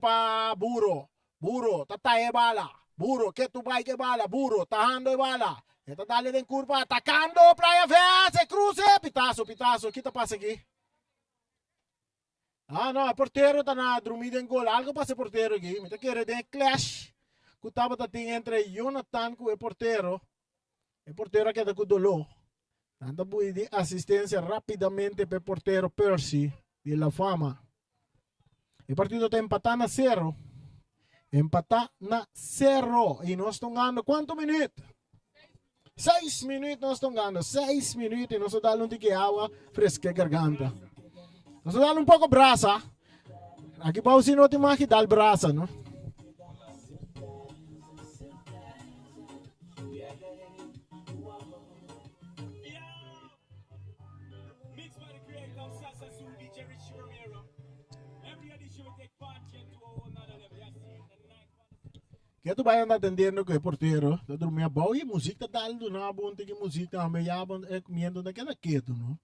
Pa Buro. Buro ta taya e bala. Buro ke tu bai ke bala. Buro tahando e bala. E ta dale den kurpa atakando Playa Vest. E kruse. Pitaso, pitaso. Ki ta pasa aki? Ah no, e portero ta na drumi den gol. Algo pasa e portero aki. Mi ta kere den e clash ku tabata tin entre Jonathan ku e portero. E portero a keda ku doló. Nan ta bui di asistencia rapidamente p'e portero Percy di La Fama. E partido ta empatá na sero. Empatá na sero. I nos ta hungando kuantu minuut? Seis minuut nos ta hungando. Seis minuut i nos ta dal un tiki awa freske garganta. Nos ta dal un poko brasa. Aki bou si no tin maki dal brasa, no? Ke tu bai anda atendiendo ku e portero ta drumi abou i muzik ta dal duna bo un tiki muzik tambe ya bo e miento ta keda ketu no.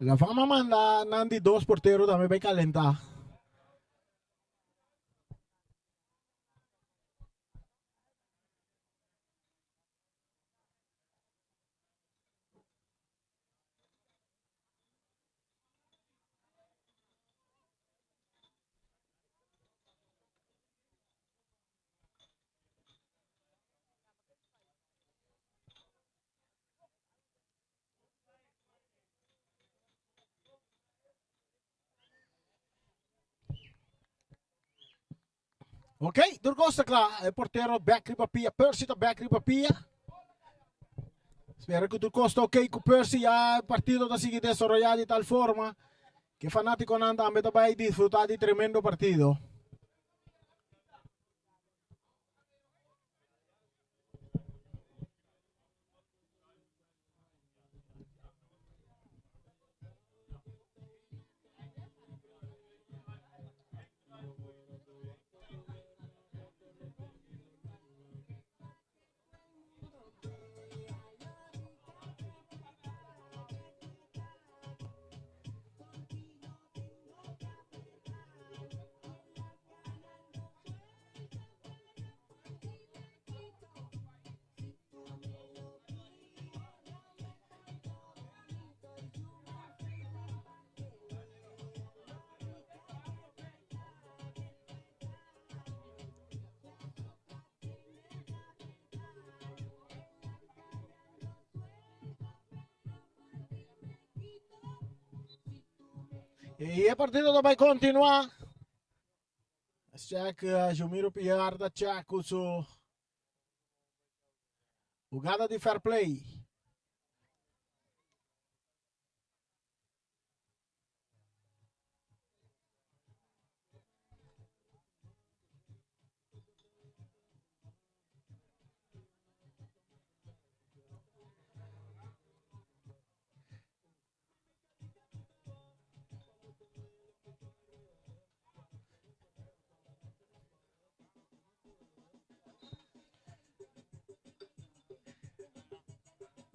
La Fama manda nan di dos portero tambe bai calenta. Ok, tur kos ta kla. E portero bek riba pia. Percy ta bek riba pia. Spera ku tur kos ta ok ku Percy. Ya e partido ta sigui desaroyá di tal forma ku e fanátikonan tambe ta bai disfrutá di tremendo partido. Y e partido ta bai continua. Check Jumiro Piar ta check cu su jugada di fair play.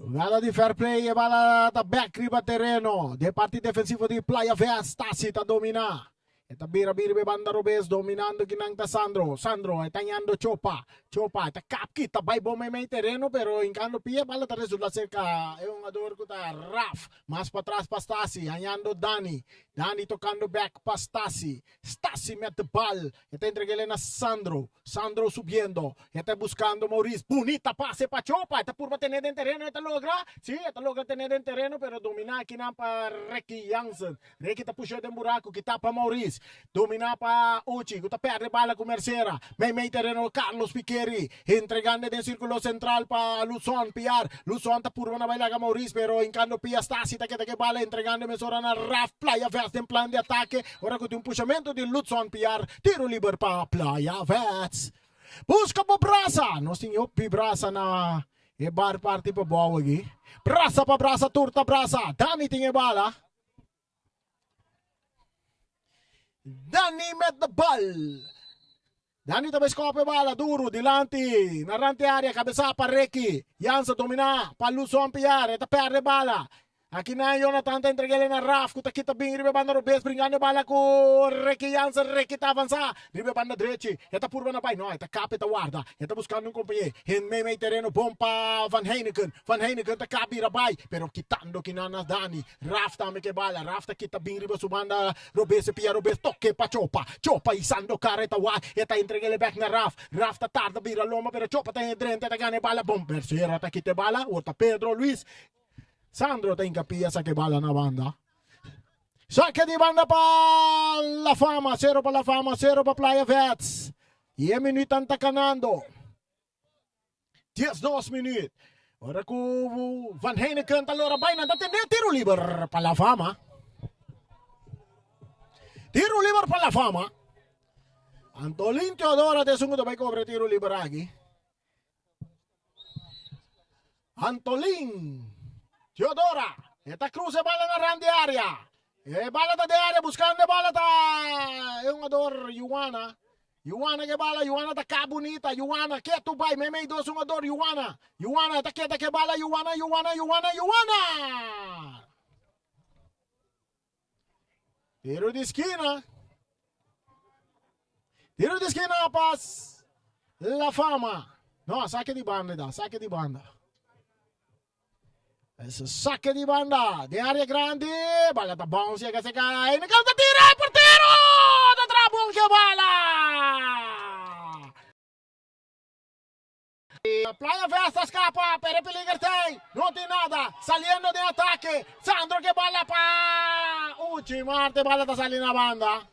Jugada di fair play, e bala ta back riba tereno. De parti defensivo di Playa Vest, Stasi ta domina. E ta bira bira be banda robes, dominando kinan ta Sandro. Sandro e tañando Chopa. Chopa ta kap kita bai bon meimei tereno pero hinkando pia bala ta resulta serka e hungador ku ta Raf. Mas patras pa Stasi hañando Dani. Dani tokando bek pa Stasi. Stasi met de bal. E ta entreg'el na Sandro. Sandro subiendo. E ta buskando Maurice. Bunita pase pa Chopa. E ta purba tene den tereno. E ta logra? Si, e ta logra tene den tereno pero domina akinan pa Ricky Jansen. Ricky ta pusha den buraku kita pa Maurice. Domina pa Uchi ku ta perde bala ku Mercera. Mei mei tereno Carlos Piqueri. Entregando den sirkulo sentral pa Luzon Piar. Luzon ta purba na bai laga Maurice pero hinkando pia Stasi ta keda ku e bala entregando mesora na Raf Playa Vets den plan di atake. Ora ku tin un pushamentu di Luzon Piar tiro liber pa Playa Vets. Buska bo brasa! Nos tin hopi brasa na e bar parti pa bou aki. Brasa pa brasa tur ta brasa. Dani tin e bala. Dani met de bal. Dani ta bai skop e bala duru dilanti na rant area kabesa pa Ricky. Jansa domina pa Luzon Piar e ta perde bala. Aki nan Jonathan ta entreg'el na Raf ku ta kita bin riba e banda robes bringando e bala ku Ricky Jansen. Ricky ta avansa riba e banda drechi e ta purba na bai no e ta kap e ta warda e ta buskando un kompañé. Hen mei mei tereno bon pa Van Heineken. Van Heineken ta kap bira bai pero kitando kinan na Dani. Raf tambe ke bala. Raf ta kita bin riba su banda robes e pia robes toke pa Chopa. Chopa isando kara e ta wak e ta entreg'el e bek na Raf. Raf ta tarda bira lomba pero Chopa ta drenta e ta gana e bala bon. Mercera ta kita e bala awor ta Pedro Luis. Sandro ta hinka pia saka e bala na banda. Sake di banda pa La Fama, sero pa La Fama, sero pa Playa Vets. I e minuutnan ta kanando. 12 minuut. Ora ku Van Heineken ta lora bai nan ta tende tiro liber pa La Fama. Tiro liber pa La Fama. Antolin Teodora ta esun ku ta bai kobra tiro liber aki. Antolin Teodora e ta cruza e bala na rand di area. E bala ta den area buscando e bala ta e hungador Juana. Juana ke bala, Juana ta ka bunita. Juana ketu bai meimei dos hungador Juana. Juana ta keda ke bala Juana, Juana, Juana, Juana. Tiro di skina. Tiro di skina pa La Fama. No, sake di banda da, sake di banda. Ese sake di banda den área grandi. Bala ta bounce llega se cae. Nicole ta tira, portero! Ta tra bon ke bala! Playa Vesta scapa, pero peliger tey. No tin nada. Saliendo den ataque. Sandro ke bala pa Uchi Marte. Bala ta sali na banda.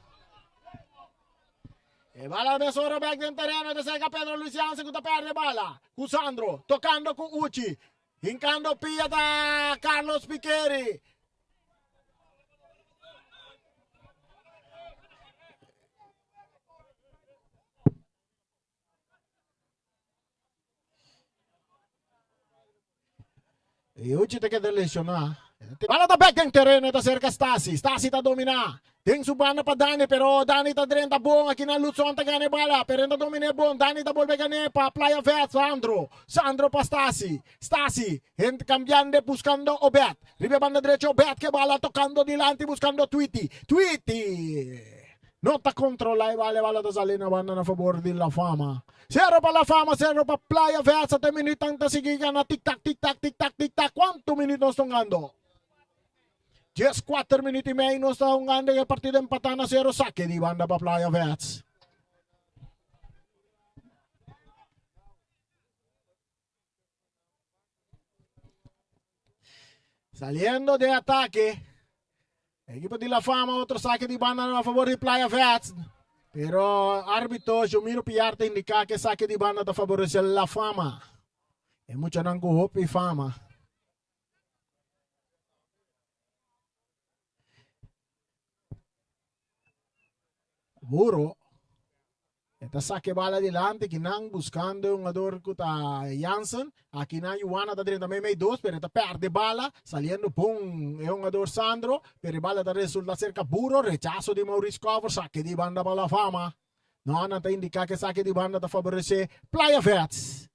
E bala mesora bek den tereno. Ta cerca Pedro Luis Jansen ku ta perde bala. Ku Sandro. Tocando ku Uchi. Hincando pia ta Carlos Piqueri. E Uchi ta keda lesioná. Bala ta bek den tereno, ta serka Stasi. Stasi ta dominá. Den su banda pa Dani, pero Dani ta drenta bon. Aki na Lutson ta gana e bala, pero e ta dominé bon. Dani ta bolbe gané pa Playa Vet, Sandro. Sandro pa Stasi. Stasi, hent kambiando buskando Obed. Riba e banda drecho Obed ke bala tokando dilanti buskando Twiti. Twiti! No ta controla e bala, e bala ta sali na banda na fabor di La Fama. Cero pa La Fama, cero pa Playa Vets. Te minuutnan ta sigui gana tik tak, tik tak, tik tak, tik tak. Cuanto minuut nos ta hungando? 14 minuut y mei nos ta hungando e partido empata na cero. Saque di banda pa Playa Vets. Saliendo de ataque. Equipo de La Fama, otro saque di banda a favor di Playa Vets. Pero árbitro Jomiro Piar ta indica que saque di banda ta favorece La Fama. E muchanan cu hopi fama. Buro. E ta saca e bala dilanti kinan buscando e hungador cu ta Jansen. Akinan Juana ta drenta mei mei dos pero e ta perde bala saliendo bon e hungador Sandro pero e bala ta resulta cerca Buro. Rechazo di Maurice Cover saque di banda pa La Fama. No nan ta indica cu e saque di banda ta favorece Playa Vets.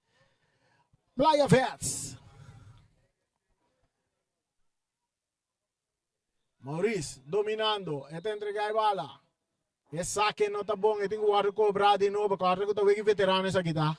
Playa Vets. Maurice dominando, e ta entrega e bala. E saque no ta bon, e tin cu wordo cobra di nobo. Corda cu ta wega veterano esaki ta.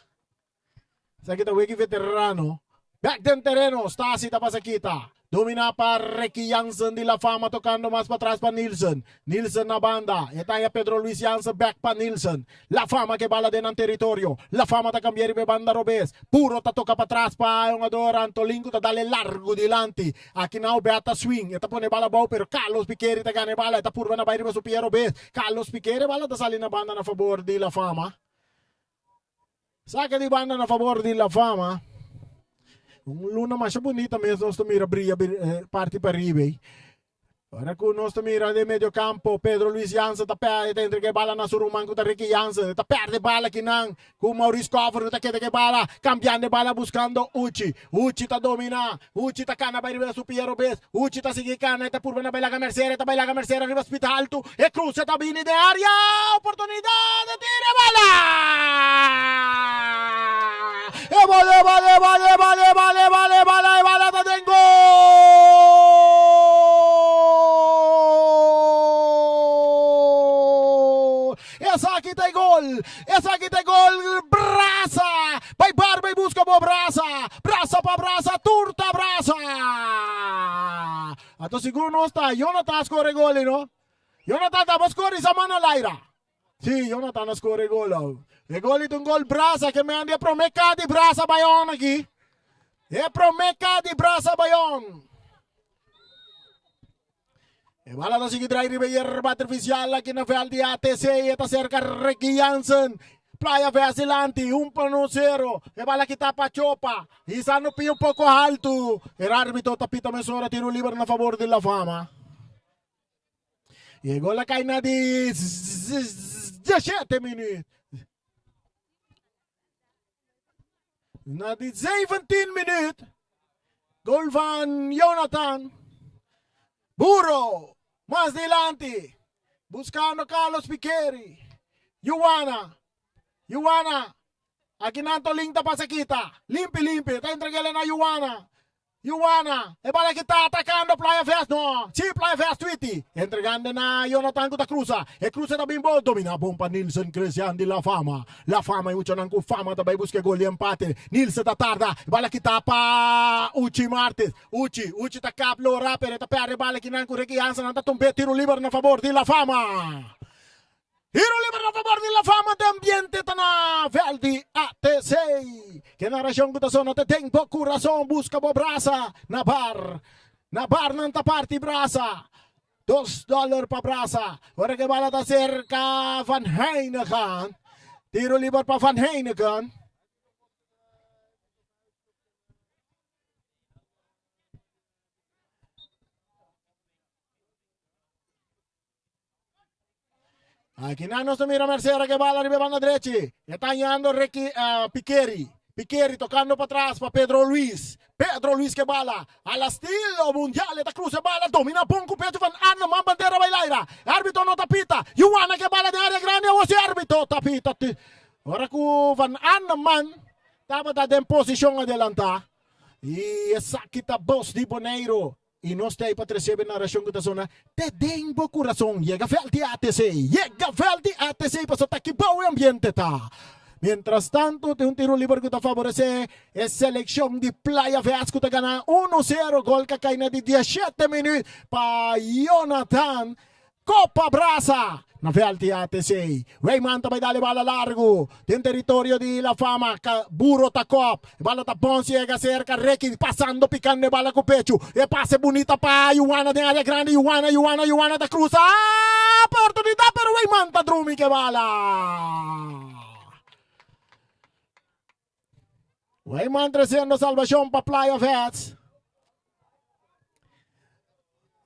Esaki ta weki veterano. Bek den tereno, Stasi ta pasa kita. Domina pa Ricky Jansen di La Fama tocando mas patras pa Nielsen. Nielsen na banda. E ta haya Pedro Luis Jansen bek pa Nielsen. La Fama ke bala den nan teritorio. La Fama ta cambia riba e banda robes. Puro ta toca patras pa e hungador Antolin cu ta dale largo dilanti. Aki now Bert ta swing. E ta pone bala abou pero Carlos Piqueri ta gana e bala. E ta purba na bay riba su pia robes. Carlos Piqueri e bala ta sali na banda na fabor di La Fama. Saka di banda na fabor di La Fama. Un luna masha bunita mes nos ta mira bria parti pariba ei. Ora ku nos ta mira den medio kampo Pedro Luis Jansen ta perde ta entrega e bala na su ruman ku ta Ricky Jansen. E ta perde bala kinan ku Maurice Koffer ku ta keda ku e bala kambiando e bala buskando Uchi. Uchi ta domina. Uchi ta kana bai riba su pia robes. Uchi ta sigui kana e ta purba na bai laga Mercera e ta bai laga Mercera riba spit haltu. E kruse ta bini den area. Oportunidat e tira e bala! E bala e bala e bala e bala e bala e bala e bala e bala ta den gol! Esaki ta e gol! Esaki ta e gol! Brasa! Bai bar bai buska bo brasa! Brasa pa brasa tur ta brasa! Anto sigur nos ta Jonathan a score gol ei no. Jonathan ta bo score isa man al aira. Si Jonathan a score gol au. E gol ei ta un gol brasa ke men di e prome ka di brasa Bayon aki. E prome ka di brasa Bayon. E bala ta sigui drai riba e yerba artificial aki na veld di ATC. E ta serka Ricky Jansen. Playa Vest dilanti, un pa no sero. E bala kita pa Chopa. Hisando pia un poko haltu. E arbitro ta pita mesora tiro liber na fabor di La Fama. E gol a kai na di 17 minuut. Na di 17 minuut. Gol van Jonathan. Burro. Mas dilanti. Buscando Carlos Piqueri. Juana. Juana. Aki nan Tolin ta pasa kita. Limpi limpi. Ta entregele na Juana. Juana. E bala ki ta atakando Playa Vest. No. Si Playa Vest Twitty. Entregando na Jonathan ku ta krusa. E krusa ta bin bon. Domina bon pa Nilson Christian di La Fama. La Fama e muchanan ku fama ta bai buska e gol di empate. Nilson ta tarda. E bala kita pa Uchi Martes. Uchi, Uchi ta kap lora pero e ta perde bala kinan ku Ricky Jansen nan ta tumbe tiro liber na fabor di La Fama. Tiro liber na fabor di La Fama den ambiente ta na veld di ATC. Ke narashon ku ta sona ta den bo kurason buska bo brasa na bar. Na bar nan ta parti brasa. Dos dollar pa brasa. Ora ke bala ta serka Van Heineken. Tiro liber pa Van Heineken. Aki nan nos ta mira Mercera ke bala riba e banda drechi. E ta hañando Ricky uh, Piqueri. Piqueri tocando pa tras pa Pedro Luis. Pedro Luis ke bala. Al estilo mundial e ta cruza e bala. Domina bon cu pecho van Arnhem. Man bandera bay laira. Arbitro no ta pita. Juana ke bala den area grandi. Awor si arbitro ta pita. Ora cu Van Arnhem tabata den posicion adelanta. Y esaki ta bos di Boneiro. Y nos ta ei pa trece bo narracion cu ta sona te den bo curason. Yega veld di ATC! Yega veld di ATC pasobra ta aki bou e ambiente ta. Mientras tanto tin un tiro liber cu ta favorece e seleccion di Playa Vest cu ta gana uno cero. Gol ca cay na di diashete minuut pa Jonathan Copa Brasa na veld di ATC. Weyman ta bai dal e bala largu den teritorio di La Fama. Buro ta kop. E bala ta bon siega serka Ricky pasando pikando e bala ku pechu. E pase bunita pa Juana den area grandi. Juana, Juana, Juana ta krusa. Oportunidat pero Weyman ta drumi ku e bala. Weyman tresiendo salbashon pa Playa Vets.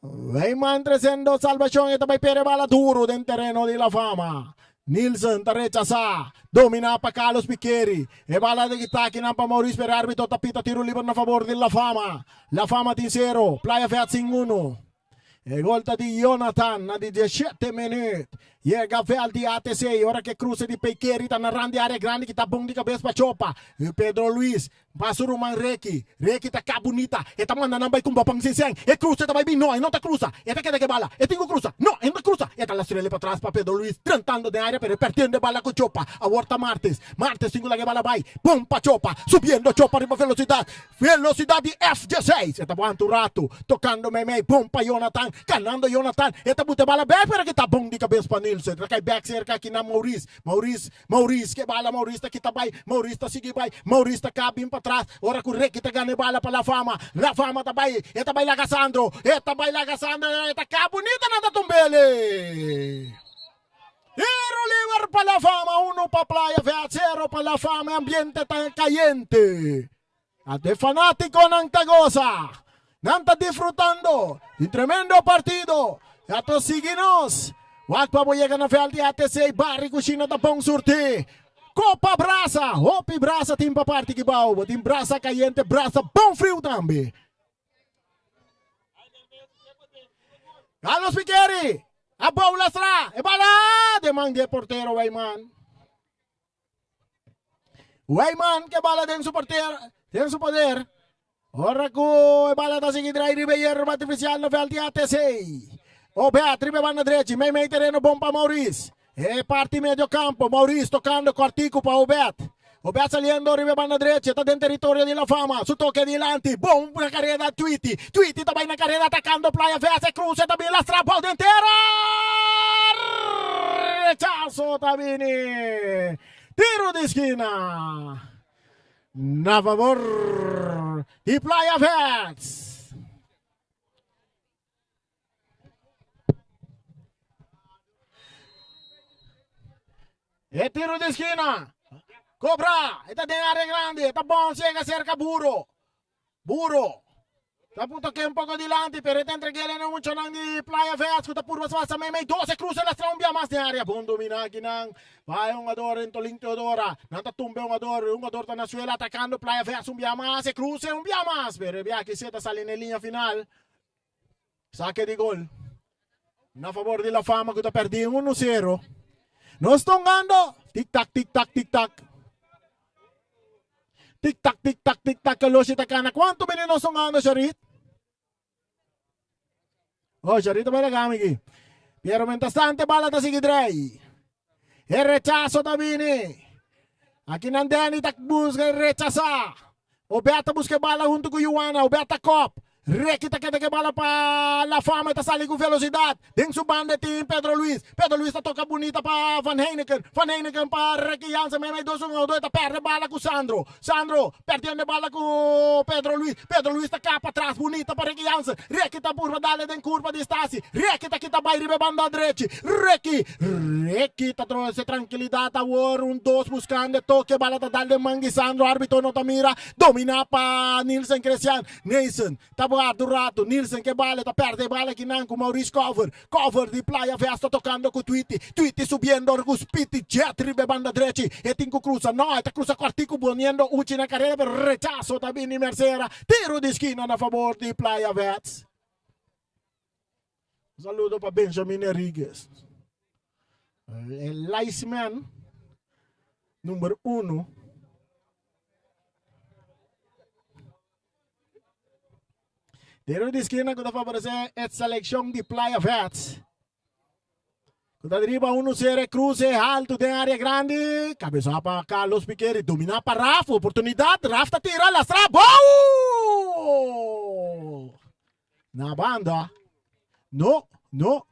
Weyman tresiendo salbashon e ta bai pere bala duro den tereno di La Fama. Nielsen ta rechasá. Dominá pa Carlos Piqueri. E bala di takinan pa Maurice pero arbitro ta pita tiro liber na fabor di La Fama. La Fama tin sero, Playa Vets sin uno. E gol ta di Jonathan na di diesshete minuut. Yega veld di ATC ora ke kruse di Peikeri ta na rand di area grandi kita bon di kabes pa Chopa. Pedro Luis pa su ruman Reki. Reki ta ka bunita. E ta manda nan bai kumba pan sin sen. E kruse ta bai bin. No, e no ta krusa. E ta keda ke bala. E tin ku krusa. No, e no ta krusa. E ta lastrele patras pa Pedro Luis drentando den area pero e perdiendo e bala ku Chopa. Awor ta Martes. Martes tin ku laga e bala bai. Bon pa Chopa. Subiendo Chopa riba velosidat. Velosidat di F dieseis. E ta wanta un ratu, tokando meimei, bon pa Jonathan, ganando Jonathan. E ta buta e bala bek, pero kita bon di kabes pa Nilsen. E ta kai bek serka aki na Maurice. Maurice, Maurice ke bala, Maurice ta kita bai, Maurice ta sigui bai, Maurice ta ka bin patras. Ora ku Ricky ta gana e bala pa La Fama. La Fama ta bai, e ta bai laga Sandro, e ta bai laga Sandro, e ta ka bunita nan ta tumb'el. Tiro liber pa La Fama, uno pa Playa Vea, zero pa La Fama. E ambiente ta kayente. Ata e fanaticonan ta goza. Nan ta disfrutando di un tremendo partido. Ya ta sigui nos. Wak pa bo yega na veld di ATC Barri Cushina ta bon surti. Copa brasa, hopi brasa tin pa parti kibao. Bo tin brasa cayente, brasa bon friu tambe. Carlos Piqueri, a boula stra, e bala den man di e portero Weyman. Weyman ke bala den su porter, den su poder. Ora ku e bala ta sigui drai riba e yerba artifisial na veld di ATC. Obed riba e banda drechi, mei mei tereno bon pa Maurice. E parti medio campo, Maurice tocando cortico pa Obed. Obed saliendo riba e banda drechi, ta den territorio di La Fama. Su toque dilanti, bon na careda Tweety. Tweety ta bai na careda atacando Playa Verde, cruce ta bin lastra bal den tera. Rechazo ta bini. Tiro di skina na favor di Playa Vets. E tiro di skina. Cobra. E ta den área grandi. E ta bon chega cerca Buro. Buro ta punto ke un poko dilanti pero e ta entreg'el na muchanan di Playa Vets ku ta purba pasa meimei dos e krusa lastra un bia mas den area. Bon dominá akinan pa e hungador Entolin Teodora. Nan ta tumba e hungador, e hungador ta na suela atakando Playa Vets un bia mas, e krusa un bia mas pero e bia aki si e ta sali na e liña final. Sake di gol na fabor di La Fama ku ta pèrdí uno sero. Nos ta hungando tik tak tik tak tik tak. Tik tak tik tak tik tak Kaloshi ta kana. Kuantu minüt nos ta hungando Sharit? Oh Sharit ta bai laga mi aki. Pero mientrastante bala ta sigui drei. E rechaso ta bini. Aki nan Danny ta buska rechasa. Obed ta buska e bala huntu ku Yuana. Obed ta kop. Ricky ta keda ku e bala pa La Fama. E ta sali ku velosidat. Den su banda e tin Pedro Luis. Pedro Luis ta toka bunita pa Van Heineken. Van Heineken pa Ricky Jansen. Meimei dos un odo. E ta perde bala ku Sandro. Sandro perdiendo e bala ku Pedro Luis. Pedro Luis ta kapa atras bunita pa Ricky Jansen. Ricky ta purba dale den kurva di Stasi. Ricky ta kita bai riba e banda drechi. Ricky, Ricky ta trose trankilidat awor. Un dos buskando e toke. Bala ta dal den man di Sandro. Arbitro no ta mira. Dominá pa Nilsen Cresian. Neyson ta warda un ratu. Nilsen ke bala. E ta perde e bala akinan ku Maurice Cover. Cover di Playa Vesta ta tokando ku Twitty. Twitty subiendo ora ku Spiti Jet riba e banda drechi. E tin ku krusa. No, e ta krusa kòrtiku poniendo Uchi na karera pero rechaso ta bini Mercera. Tiro di skina na fabor di Playa Vets. Un saludo pa Benjamin Enriquez. E linesman number uno. Tiro di skina ku ta favoresé e selekshon di Playa Vets. Ku ta driba unu sere kruse haltu den área grandi. Kabesa pa Carlos Piqueri. Dominá pa Raf. Oportunidat. Raf ta tira. Lastra. Bou! Na banda. No, no.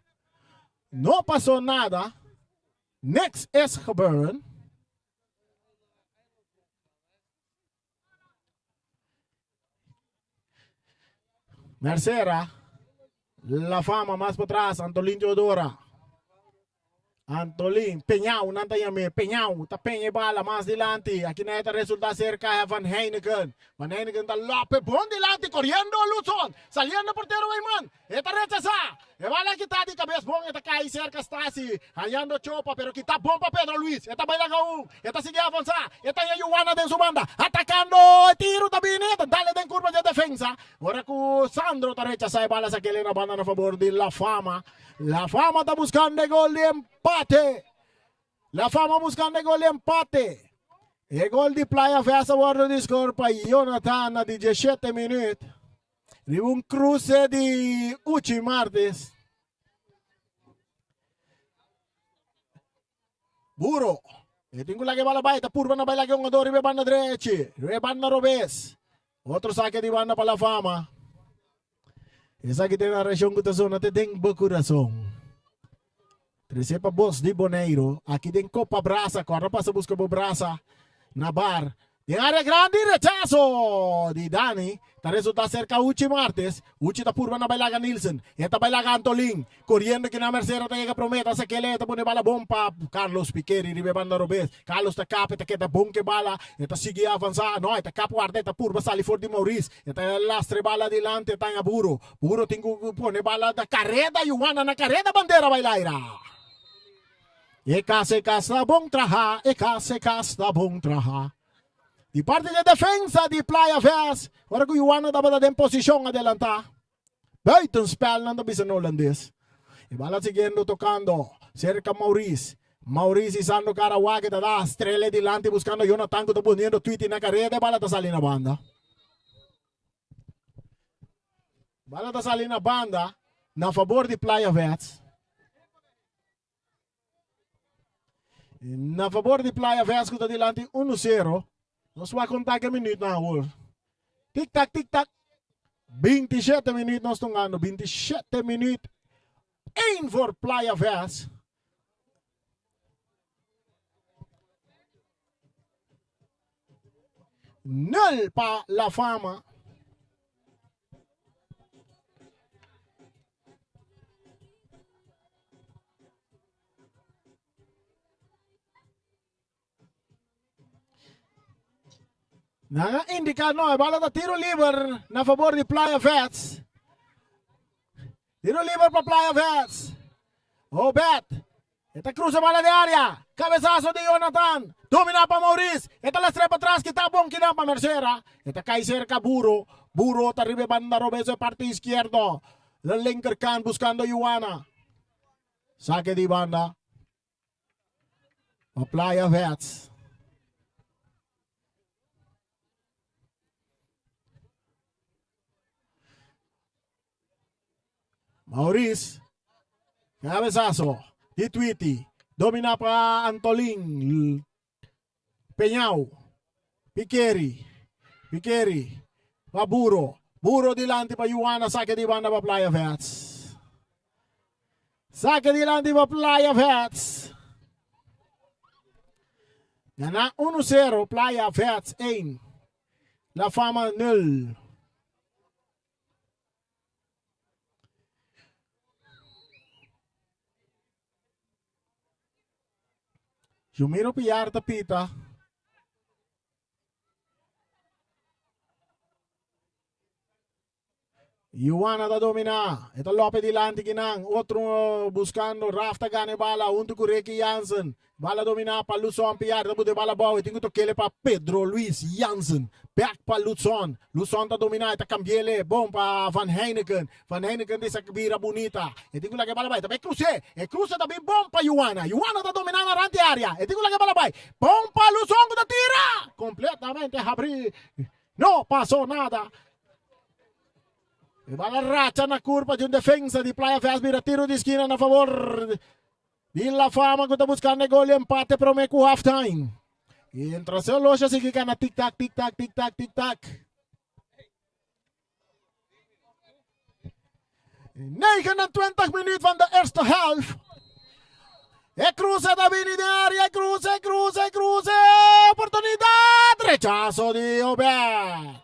No pasó nada. Niks is gebeuren. Mercera, La Fama mas patras, Antolin Teodora. Antolin, Peñau, nan ta yam'é, Peñau, ta peña e bala mas dilanti. Aki nan e ta resulta serka Van Heineken. Van Heineken ta lope bon dilanti, koriendo Lutson, saliendo portero Weyman. E ta rechasá. E bala kita di kabes bon, e ta kai serka Stasi, hañando Chopa, pero kita bon pa Pedro Luis. E ta bai laga un, e ta sigui avansá, e ta haña Yuwana den su banda, atakando, e tiru ta bini, e ta dale den kurva dje defensa. Ora ku Sandro ta rechasá e bala sa kele na banda na fabor di La Fama. La Fama ta buskando e gol di empate. empate. La Fama buscando e gol di empate. E gol di Playa Vest a wordo di score pa Jonathan na di 17 minuut. Riba un cruce di Uchi Martes. Buro. E tin ku laga e bala bai. Ta purba na bai laga e hungador riba e banda drechi. Riba e banda robes. Otro sake di banda pa La Fama. Esaki ta e narashon ku ta sona te den bo kurason. Trese pa bos di Boneiru, aki den Kopa Brasa. Kòrda pasa buska bo brasa na bar. Den área grandi, rechaso di Dani ta resultá serka Uchi Martes. Uchi ta purba na bai laga Nielsen. E ta bai laga Antolin. Koriendo ki na Mercera ta yega promé. Ta sak'el e ta pone bala bon pa Carlos Piqueri riba e banda robes. Carlos ta kap, e ta keda bon ku e bala. E ta sigui avansá. No, e ta kap warda, e ta purba sali for di Maurice. E ta lastra e bala adilanti, e ta haña Buro. Buro tin ku pone bala na kareda. Yuana na kareda, bandera bai laira. E kas, e kas ta bon traha, e kas, e kas ta bon traha. Di parti di e defensa di Playa Vest, ora ku Yuana tabata den posishon adelantá. Buitenspel nan ta bisa na holandes. E bala siguiendo tocando cerca Maurice. Maurice isando cara wak e ta da strele dilanti buscando Jonathan cu ta poniendo Tweety na careda e bala ta sali na banda. Bala ta sali na banda na favor di Playa Vets. Na favor di Playa Vets cu ta dilanti 1-0. Nos wak conta ke minuutnan awor. Tik tak, tik tak. 27 minuut nos tongando. 27 minuut. 1 voor Playa Vets. Nul pa La Fama. Nan a indica no, e bala ta tiro liber na favor di Playa Vets. Tiro liber pa Playa Vets. Obed. E ta cruza bala de area. Cabezazo di Jonathan. Domina pa Maurice. E ta lastra pa tras kita bon kina pa Mercera. E ta cai cerca Buro. Buro ta riba e banda robezo e parti izquierdo. La linkerkant buscando Juana. Saque di banda. Pa Playa Vets. Maurice. Cabezazo. Di Tweety. Domina pa Antolin. Peñao. Pikeri. Pikeri. Pa Buro. Buro dilanti pa Juana. Saque di banda pa Playa Vets. Saque dilanti pa Playa Vets. Gana 1-0. Playa Vets 1. La Fama 0. Jumiro Piar ta pita. Juana ta domina. E ta lope dilanti kinan. Otro buscando. Raf ta gana e bala hunto cu Ricky Jansen. Bala domina pa Luzon Piar ta bute bala abou. E tin cu tokele pa Pedro Luis Jansen. Back pa Luzon. Luzon ta domina. E ta cambiele. Bon pa Van Heineken. Van Heineken di sa bira bunita. E tin cu laga e bala bai. Ta bay cruce. E cruce ta bin bon pa Juana. Juana ta domina na rand di area. E tin cu laga e bala bai. Bon pa Luzon cu ta tira. Completamente habri. No paso nada. E bala racha na curpa di un defensa di Playa Vest bira tiro di esquina na favor di La Fama cu ta buscando e gol di empate prome cu half time. Y entra seu loja sigui cana tic tac tic tac tic tac tic tac. 29 minuut van de eerste helft. E cruce ta bini den area, e cruce, e cruce, e cruce. Oportunidad! Rechazo di Obed.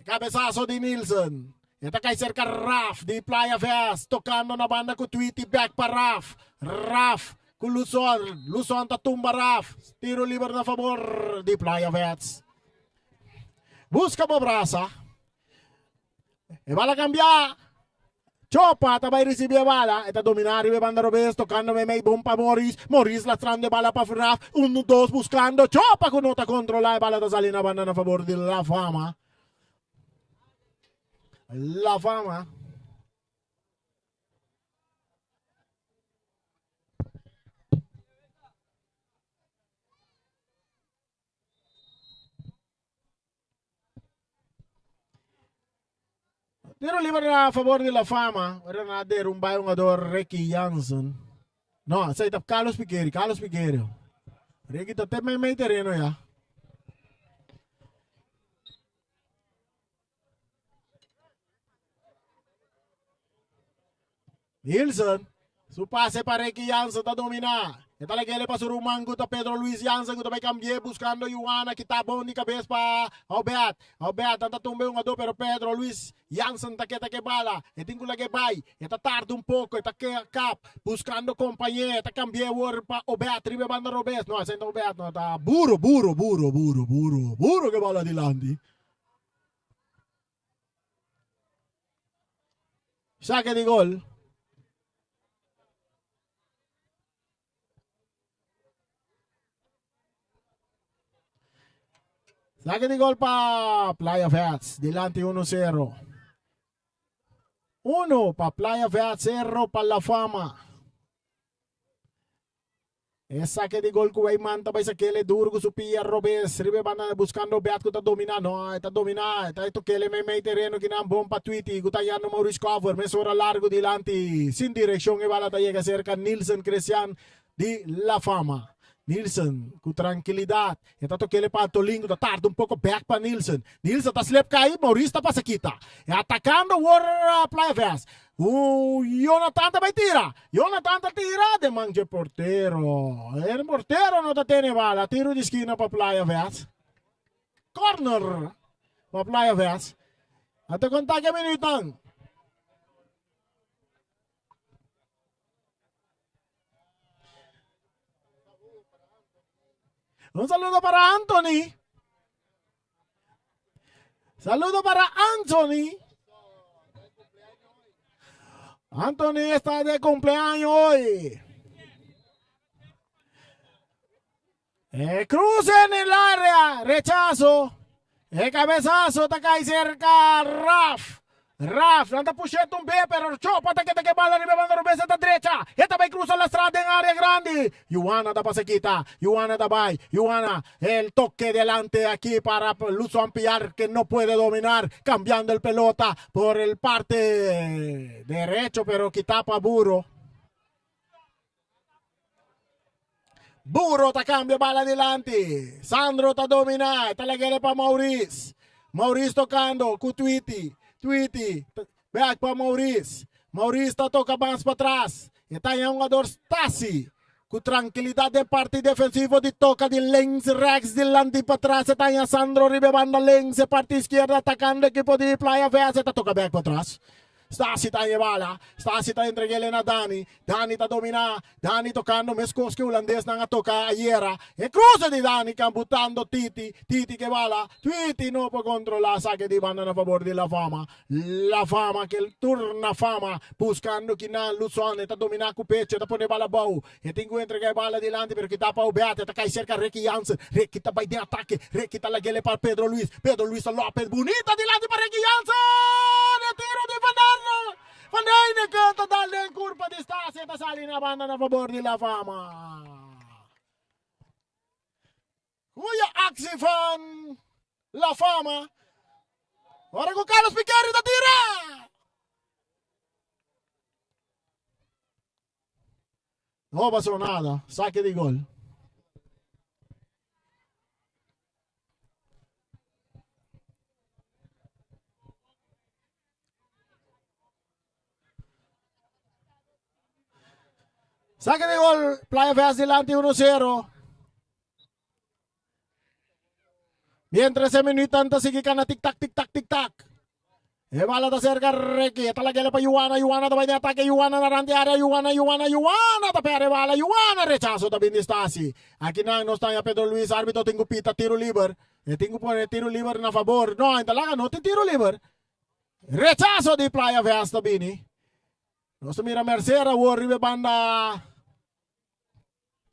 Cabezazo di Nielsen. E ta kai cerca Raf di Playa Vest. Tocando na banda cu Tweety back pa Raf. Raf cu Luzon. Luzon ta tumba Raf. Tiro liber na favor di Playa Vest. Busca bo brasa. E bala cambia. Chopa ta bai ricibi e bala. E ta domina riba e banda robes tocando meimei bon pa Morris. Morris lastrando e bala pa Raf. Un, dos buscando Chopa cu no ta controla e bala ta sali na banda na favor di La Fama. La Fama. Tiro liber na favor di La Fama. Ora nan a derumba e hungador Ricky Jansen. No, esei ta Carlos Piqueri, Carlos Piqueri. Ricky ta te meimei tereno ya. Nilsson, su pase pa Ricky Jansen ta domina. E ta lag'ele pa su ruman ku ta Pedro Luis Jansen ku ta bai kambi'é buskando Juana kita bon di kabes pa Aubert. Aubert nan ta tumba e hungadó pero Pedro Luis Jansen ta keda ke bala. E tin ku lag'é bai. E ta tarda un poko, e ta kap buskando kompañé. E ta kambi'é awor pa Aubert riba e banda robes. No, esei no ta Aubert no, ta Buro, Buro, Buro, Buro, Buro, Buro ke bala dilanti. Saque di gol. Saque di gol pa Playa Vets. Dilanti 1-0. 1 pa Playa Vets, 0 pa La Fama. E sake di gol ku Weyman ta bai sakele duru ku su pia robes riba e banda buskando Obed ku ta dominá. No, e ta dominá. E ta tokele meimei tereno kinan bon pa Twitty ku ta yando Maurice Cover mesora largu dilanti. Sin direkshon e bala ta yega serka Nilsen Cresian di La Fama. Nilsen ku trankilidat e ta tokele pa Antolin ku ta tarda un poko bek pa Nilsen. Nilsen ta slep kai, Maurice ta pasa kita. E atakando awor Playa Vest. Jonathan ta bai tira. Jonathan ta tira den man dje portero. E portero no ta tene bala. Tiro di skina pa Playa Vest. Corner pa Playa Vest. A ta konta ke minuutnan. Un saludo para Anthony. Saludo para Anthony. Anthony está de cumpleaños hoy. Eh, cruce en el área. Rechazo. E cabezazo ta cai cerca Raf. Raf, nan ta push'é tumb'é, pero Chopa ta keda ke bala riba e banda robes, e ta drecha. E ta bai cruza lastra den area grandi. Juana ta pasa kita. Juana ta bai. Juana, el toque delante aki para Luzon Piar que no puede dominar, cambiando el pelota por el parte derecho, pero kita pa Buro. Buro ta cambia bala dilanti. Sandro ta domina. E ta lag'ele pa Maurice. Maurice tocando cu Twitty. Twitty back pa Maurice. Maurice ta toca bans patras. E ta haña hungador Stasi. Cu trankilidad den parti defensivo di toca di links rechts dilanti patras. E ta haña Sandro riba e banda links. E parti izquierda atacando ekipo di Playa Vez. E ta toca back patras. Stasi ta haña bala. Stasi ta entreg'el na Dani. Dani ta dominá. Dani tokando meskos ke hulandesnan a toka ayera. E kruse di Dani kan butando Titi. Titi ke bala. Titi no por kontrolá sake di banda na fabor di La Fama. La Fama ke turna fama buskando kinan Luzon. E ta dominá ku pecho. E ta pone bala abou. E tin ku entregá e bala dilanti pero kita pa Obed. E ta kai serka Ricky Jansen. Ricky ta bai den atake. Ricky ta lag'el pa Pedro Luis. Pedro Luis ta Lopez. Bunita dilanti pa Ricky Jansen! E tiro di Van der Van Heineken ta dal den kurpa di Stasi. E ta sali na banda na fabor di La Fama. Goeie actie van La Fama. Ora ku Carlos Piqueri ta tira! No pasó nada. Saque di gol. Saque di gol. Playa Vest dilanti 1-0. Mientras e minutan ta sigui cana tic tac tic tac tic tac. E bala ta cerca Ricky. E ta lagele pa Juana. Juana ta bai den atake. Juana na rand di area. Juana, Juana, Juana ta perde bala. Juana rechazo ta bin di Stasi. Aki nan nos ta haña Pedro Luis. Arbitro tin cu pita tiro liber. E tin cu pone tiro liber na fabor. No, ta laga no tin tiro liber. Rechazo di Playa Vest ta bini. Nos ta mira Mercer awor riba e banda.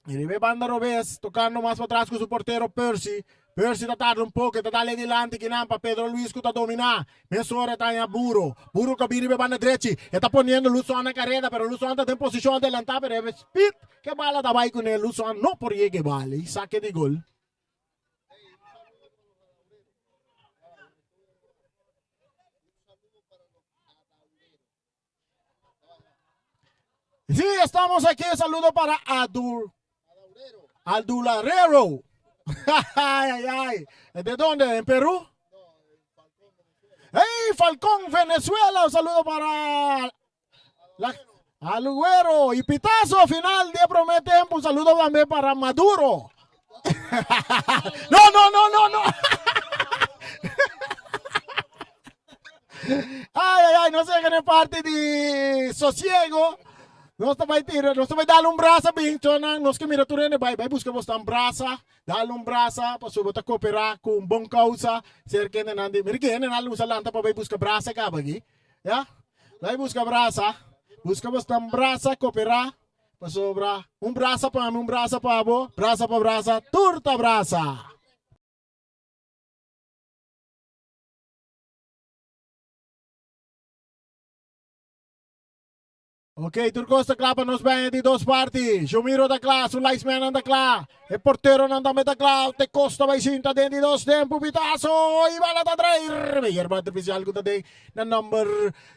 Riba e banda robes, tocando mas patras cu su portero Percy. Percy ta tarda un poco, e ta dale dilanti kinan pa Pedro Luis cu ta domina. Mesora e ta haña Buro. Buro cu a bin riba e banda drechi. E ta poniendo Luzon na careda, pero Luzon ta den posicion adelanta, pero e speed cu e bala ta bay cune, Luzon no por yega e bala y sake di gol. Sí, estamos aquí. Saludo para Adur, Adularero. ay, ay, ay. ¿De dónde? ¿En Perú? ¡Hey, Falcón, Venezuela! Un saludo para la, Aluguero y Pitazo final de promé tempo. Un saludo también para Maduro. no, no, no, no, no. Ay, ay, ay, nos yega na e parti di sosiego. Nos ta bai tira, nos ta bai dal un brasa bin, chonan, nos ke mira tur hende bai, bai buska bosnan brasa, dal un brasa pasobra bo ta koperá ku un bon kousa, serka hendenan di, mira ki hendenan a lusa lanta pa bai buska brasa kaba aki, ya, bai buska brasa, buska bosnan brasa, koperá, pasobra un brasa pa mi, un brasa pa bo, brasa pa brasa, tur ta brasa. Ok, tur kos ta kla pa nos bèña di dos parti. Jomiro ta kla, su linesmannan ta kla, e porteronan tambe ta kla. Te kos ta bai sinta den di dos tempu. Pitazo i bala ta trair. Mejor artificial ku ta den na number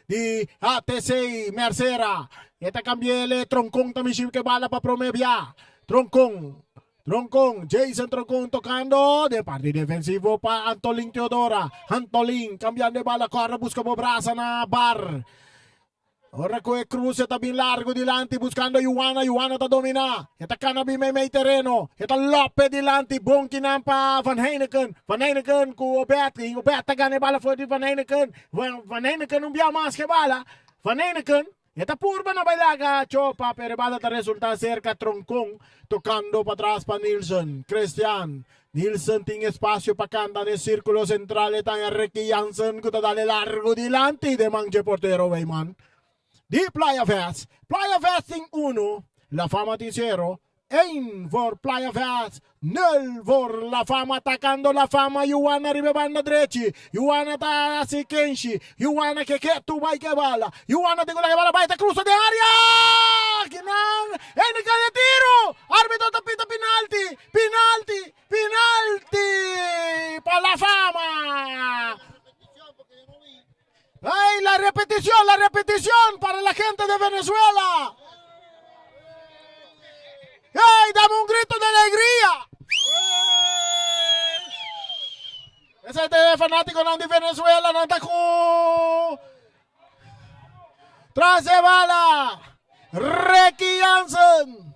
di ATC Mercera. E ta kambi'el e Troncon ta mishi ku e bala pa prome bia. Troncon. Troncon, Jason Troncon tocando den parti defensivo pa Antolin Teodora. Antolin cambiando e bala corre busca bo brasa na bar. Ora cu e cruce ta bin largo dilanti buscando Juana, Juana ta domina. E ta cana bin meimei tereno. E ta Lope dilanti, bon kinan pa Van Heineken. Van Heineken cu Obed, Obed ta gana e bala for di Van Heineken. Van Heineken un bia mas ke bala. Van Heineken. E ta purba na bai laga Chopa, pero e bala ta resulta cerca Troncon, tocando patras pa Nilsson. Christian Nilsson tin espacio pa canta den circulo central, e ta haña Ricky Jansen cu ta dale largo dilanti den man dje portero Weyman di Playa Vest. Playa Vest tin uno, La Fama tin cero. Een voor Playa Vest, nul voor La Fama. Atacando La Fama, Juana riba e banda drechi. Juana ta hasi kenshi. Juana ke ketu bai ke bala. Juana tin ku laga e bala bai ta krusa den area. Kinan Heineken e tiro. Arbitro ta pita pinalti. Pinalti, pinalti pa La Fama. Ay, la repetición, la repetición para la gente de Venezuela. ¡Hey, dame un grito de alegría! Ese es de fanático de Venezuela, no está con... Tras de bala, Ricky Jansen.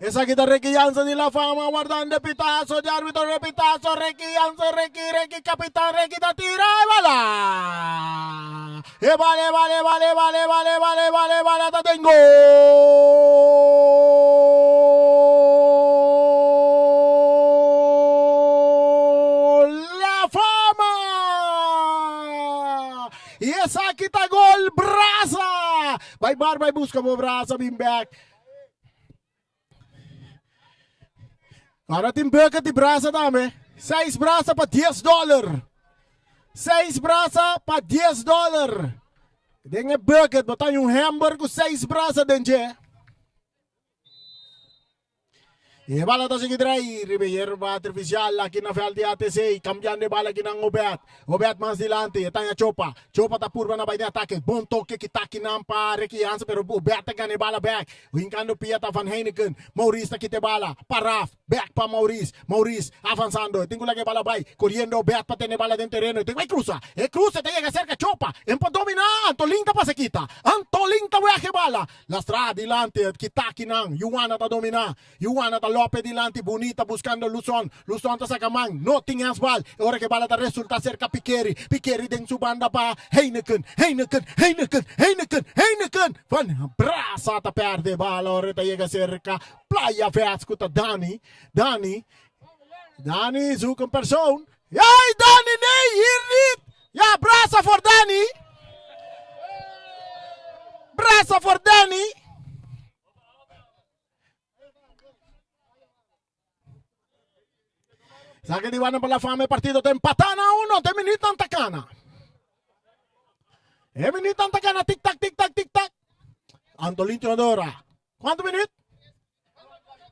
Esaki ta Ricky Jansen di La Fama wardando e pitazo di arbitro e pitazo Ricky Jansen Ricky Ricky capitan Ricky ta tira e bala e bala e bala e bala e bala e bala e bala e bala e bala ta den gol La Fama y esaki ta gol brasa bai bar bai busca bo brasa bin bek. Ahora tin bucket di brasa tambe. Seis brasa pa 10 dollar. Seis brasa pa 10 dollar. Den e bucket bo ta un hamburger ku seis brasa den dje. E bala ta sigui drai riba e yerba artificial aki na veld di ATC. Cambiando e bala aki nan Obed. Obed mas dilanti, e taña Chopa. Chopa ta purba na bai den atake. Bon toke kita akinan pa Ricky Jansen, pero Obed ta gana e bala bek. Hinkando pia ta Van Heineken. Maurice ta kita e bala pa Raf. Bek pa Maurice. Maurice avansando. E tin ku laga e bala bai. Koriendo Obed pa tene e bala den tereno. E tin ku bai krusa. E krusa ta yega serka Chopa. En por domina. Antolin ta pasa kita. Antolin ta wega e bala. Lastra dilanti. Kita akinan. Juana ta domina. Juana ta lope dilanti bunita buscando Luson. Luson ta saca man. No tin handsbal. E ora ke bala ta resulta cerca Pikeri. Pikeri den su banda pa Heineken. Heineken, Heineken, Heineken, Heineken! Van Brasa ta perde bala ora ta yega cerca Playa Vets cu ta Dani. Dani, Dani zoek een persoon. Hey Dani, nee, hier niet! Ja, brasa voor Dani! Brasa voor Dani! Saque di banda pa La Fama, e partido ta empatá na uno, te minuutnan ta kana. E minuutnan ta kana, tik tak, tik tak, tik tak. Antolin Teodora. Kuantu minuut?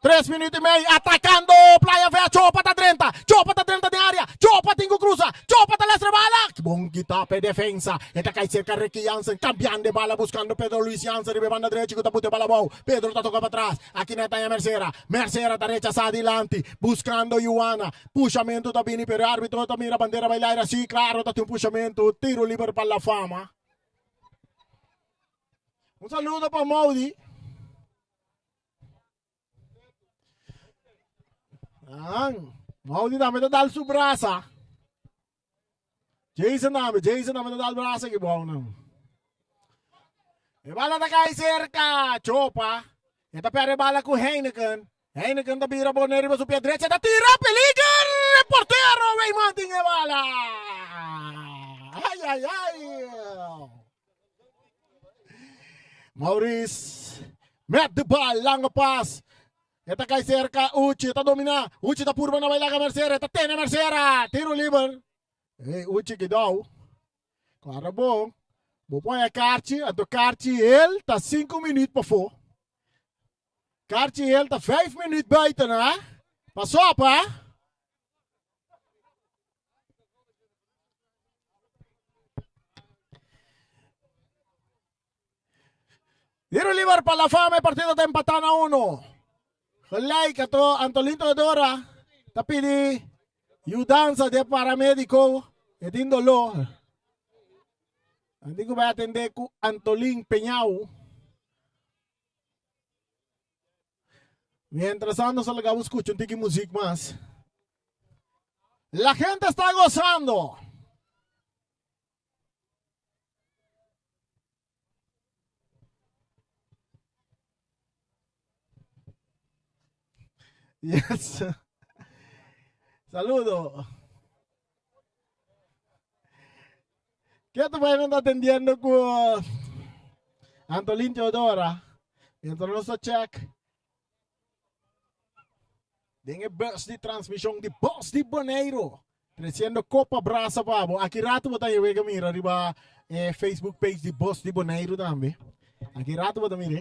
Tres minuut i mei, atacando Playa Vea, Chopa ta drenta, Chopa ta drenta den área, Chopa tin ku cruza, Chopa ta lastra bala. Bon. Bon kita pa e defensa. E ta kai serka Ricky Jansen, kambiando e bala buskando Pedro Luis Jansen riba e banda drechi ku ta buta e bala abou. Pedro ta toka patras. Aki na e taña Mercera. Mercera ta rechasá dilanti, buskando Juana. Pushamentu ta bini pero e arbitro ta mira bandera bai laira. Sí, klaro ta tin un pushamentu. Tiro liber pa La Fama. Un saludo pa Maudy. An, Maudi tambe ta dal su brasa. Jason tambe, Jason tambe ta dal brasa ki bou nan. E bala ta kai serka Chopa. E ta perde bala ku Heineken. Heineken ta bira pone riba su pie drecha, ta tira peliger! E portero Weyman tin e bala. Ay ay ay. Maurice met de bal, lange pas. E ta kai serka Uchi, ta domina. Uchi ta purba na bai laga Mercera, e ta tene Mercera. Tiro liber. Hey, Uchi kidou. Kora bon. Bo pon e karchi, anto karchi el ta 5 minuut pafó. Karchi el ta 5 minuut buiten, ha? Pas op, ha? Tiro liber pa La Fama, e partido ta empatá na uno. Gelijk ato Antolin Teodora ta pidi yudansa di e paramediko, e tin doló. Nan tin ku bai atendé ku Antolin Peñau. Mientras tanto, solo gabo escucha un tiki muziek mas. La gente está gozando. Yes. Saludo. Ke tu bai nan ta atendiendo ku Antolin Teodora? Mientras nos ta check den e bus di transmishon di Bos di Boneiru. Treciendo Copa Brasa pa bo. Aki rato bo ta wega mira riba e Facebook page di Bos di Boneiru tambe. Aki rato bo ta mira.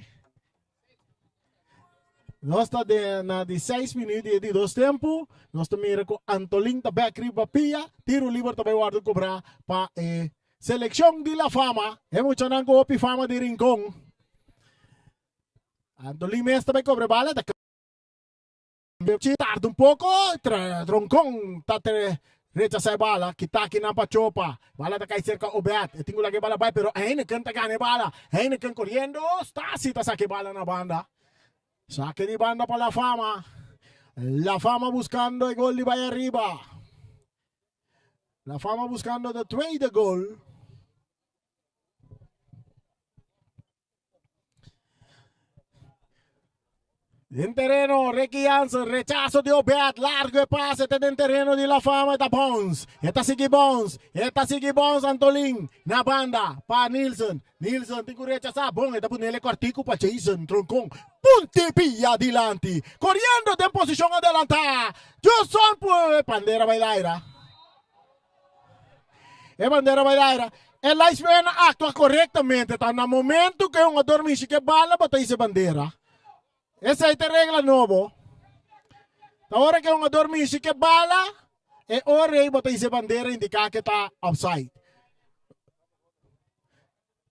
Nos ta de, na di 6 minuut di di dos tempo. Nos ta mira ku Antolin ta bek riba pia. Tiro liber ta bai wordo kobra pa e seleccion di La Fama. E muchanan ku hopi fama di Rincon. Antolin mes ta bai kobra e bala. Ta tarda un poko. Troncon ta rechasa e bala. Kita kinan pa Chopa. Bala ta kai serka Obed. E tin ku laga e bala bai pero Heineken ta gana e bala. Heineken koriendo. Stasi ta saka e bala na banda. Sake di banda pa La Fama. La Fama buscando e gol di bai ariba. La Fama buscando de tweede goal. Den tereno, Ricky Jansen, rechazo di Obed, largo e pase te den tereno di La Fama, e ta bounce, e ta sigui bounce, e ta sigui bounce Antolin, na banda, pa Nielsen, Nielsen tin ku rechasá, bon, e ta ponele kòrtiku pa Jason Troncon, punti pia dilanti, koriendo den posishon adelantá, Johnson pu, e bandera bai laira. E bandera bai laira. E linesman a aktua korektamente, ta na momento ku e hungador mishi ku e bala bo ta hisa e bandera. Esei ta e regla nobo. Ta ora ku e hungador mishi ku e bala, e ora ei bo ta hisa e bandera indiká ku e ta offside.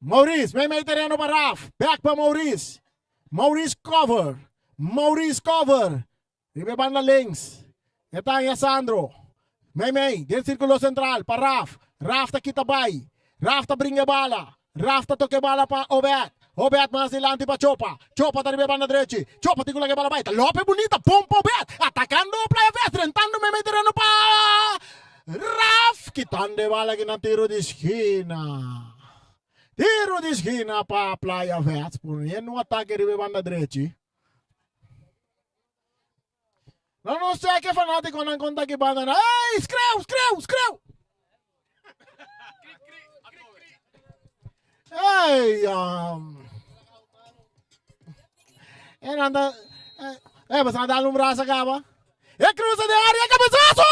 Maurice, meimei tereno pa Raf, bek pa Maurice. Maurice cover, Maurice cover. Riba e banda links e ta haña Sandro. Meimei den sirkulo sentral pa Raf. Raf ta kita bai. Raf ta bringa e bala. Raf ta toka e bala pa Obed. Obed mas dilanti pa Chopa. Chopa ta riba e banda drechi. Chopa tin ku laga e bala bai. Ta lope bunita. Bon pa Obed. Atakando Playa Vest. Drentando meimei tereno pa Raf. Kitando e bala kinan tiro di skina. Tiro di skina pa Playa Vest. Poniendo un atake riba e banda drechi. No nos cheque fanaticonan con ta ki banda na. Ey, skreeuw, skreeuw, skreeuw. Ey, um, en anda, eh, eh, basta darle un brazo acá, va. E cruza de área, cabezazo,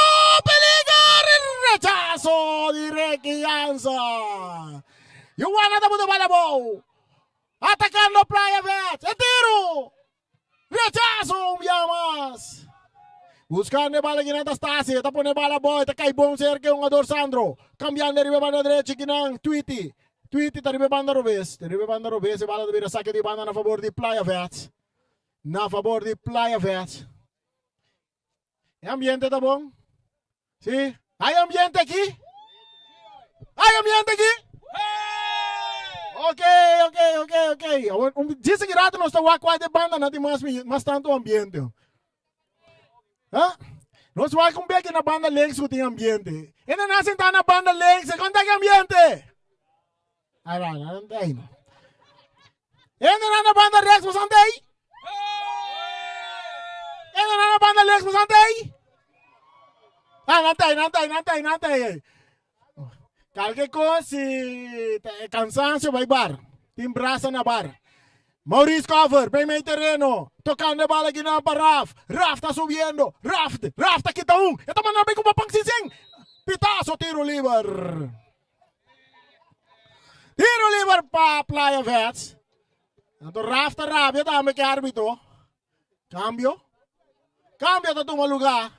peligro, rechazo di Ricky Jansen. Johanna ta buta bala bou. Atacando Playa Vets, e tiro! Rechazo un bia mas. Buscando e bala kinan ta Stasi, e ta pone e bala abou, e ta cay bon cerca e hungador Sandro. Cambiando riba e banda drechi kinan Tweety. Tweety ta riba e banda robes. Ta riba e banda robes e bala ta bira saque di banda na favor di Playa Vets. Na favor di Playa Vets. E ambiente ta bon? Si? Hay ambiente aki? Hay ambiente aki? Ok, ok, ok, ok. Awor, un djis aki rato nos ta wak kua de banda na tin mas, mas tanto ambiente. Ha? Nos wak un beke na banda links ku tin ambiente. E na sentá na banda links, e konta ki ambiente? Ai, vai, não tem. Entra na banda rechts, mas não tem. Entra na banda links, mas não tem. Ah, não tem, não tem, não tem, não tem. Kalke kos, si cansancio, bai bar. Tin brasa na bar. Maurice Cover, bem meio terreno. Tocando a bola aqui na para Raf. Raf tá subindo. Raf, Raf tá quita um. Ele tá mandando bem com o Papang Sing. Pitazo, tiro livre. Tiro liber pa Playa Vets. Anto Raf ta rabia tambe ke arbitro. Cambio. Cambio ta tuma lugar.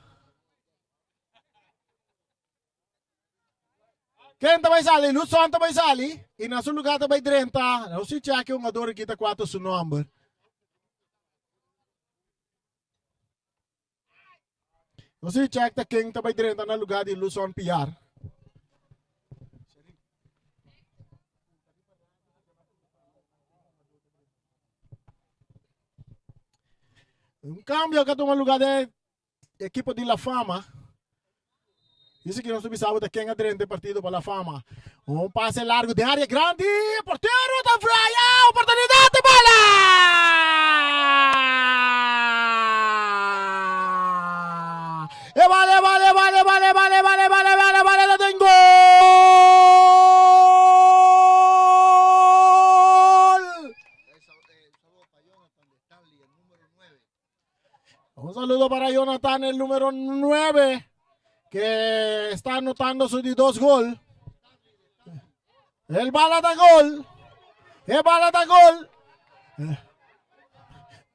Ken ta bai sali? Luzon ta bai sali. Y na su lugar ta bai drenta. No si check e hungador aki ta cuatro su nomber. Nos tin check ta ken ta bai drenta na lugar di Luzon Piar. Un cambio que tuma lugar de equipo di La Fama. Dice que nos bisa ta ken a drenta e partido pa La Fama. Un pase largo den área grandi. Portero ta vraya. Oportunidad de bala! E bala, e bala, e bala, e bala, e bala, e bala, e bala, e bala, e bala, den gol! Un saludo para Jonathan, el número 9, que está anotando su di dos gol. El bala da gol. El bala da gol.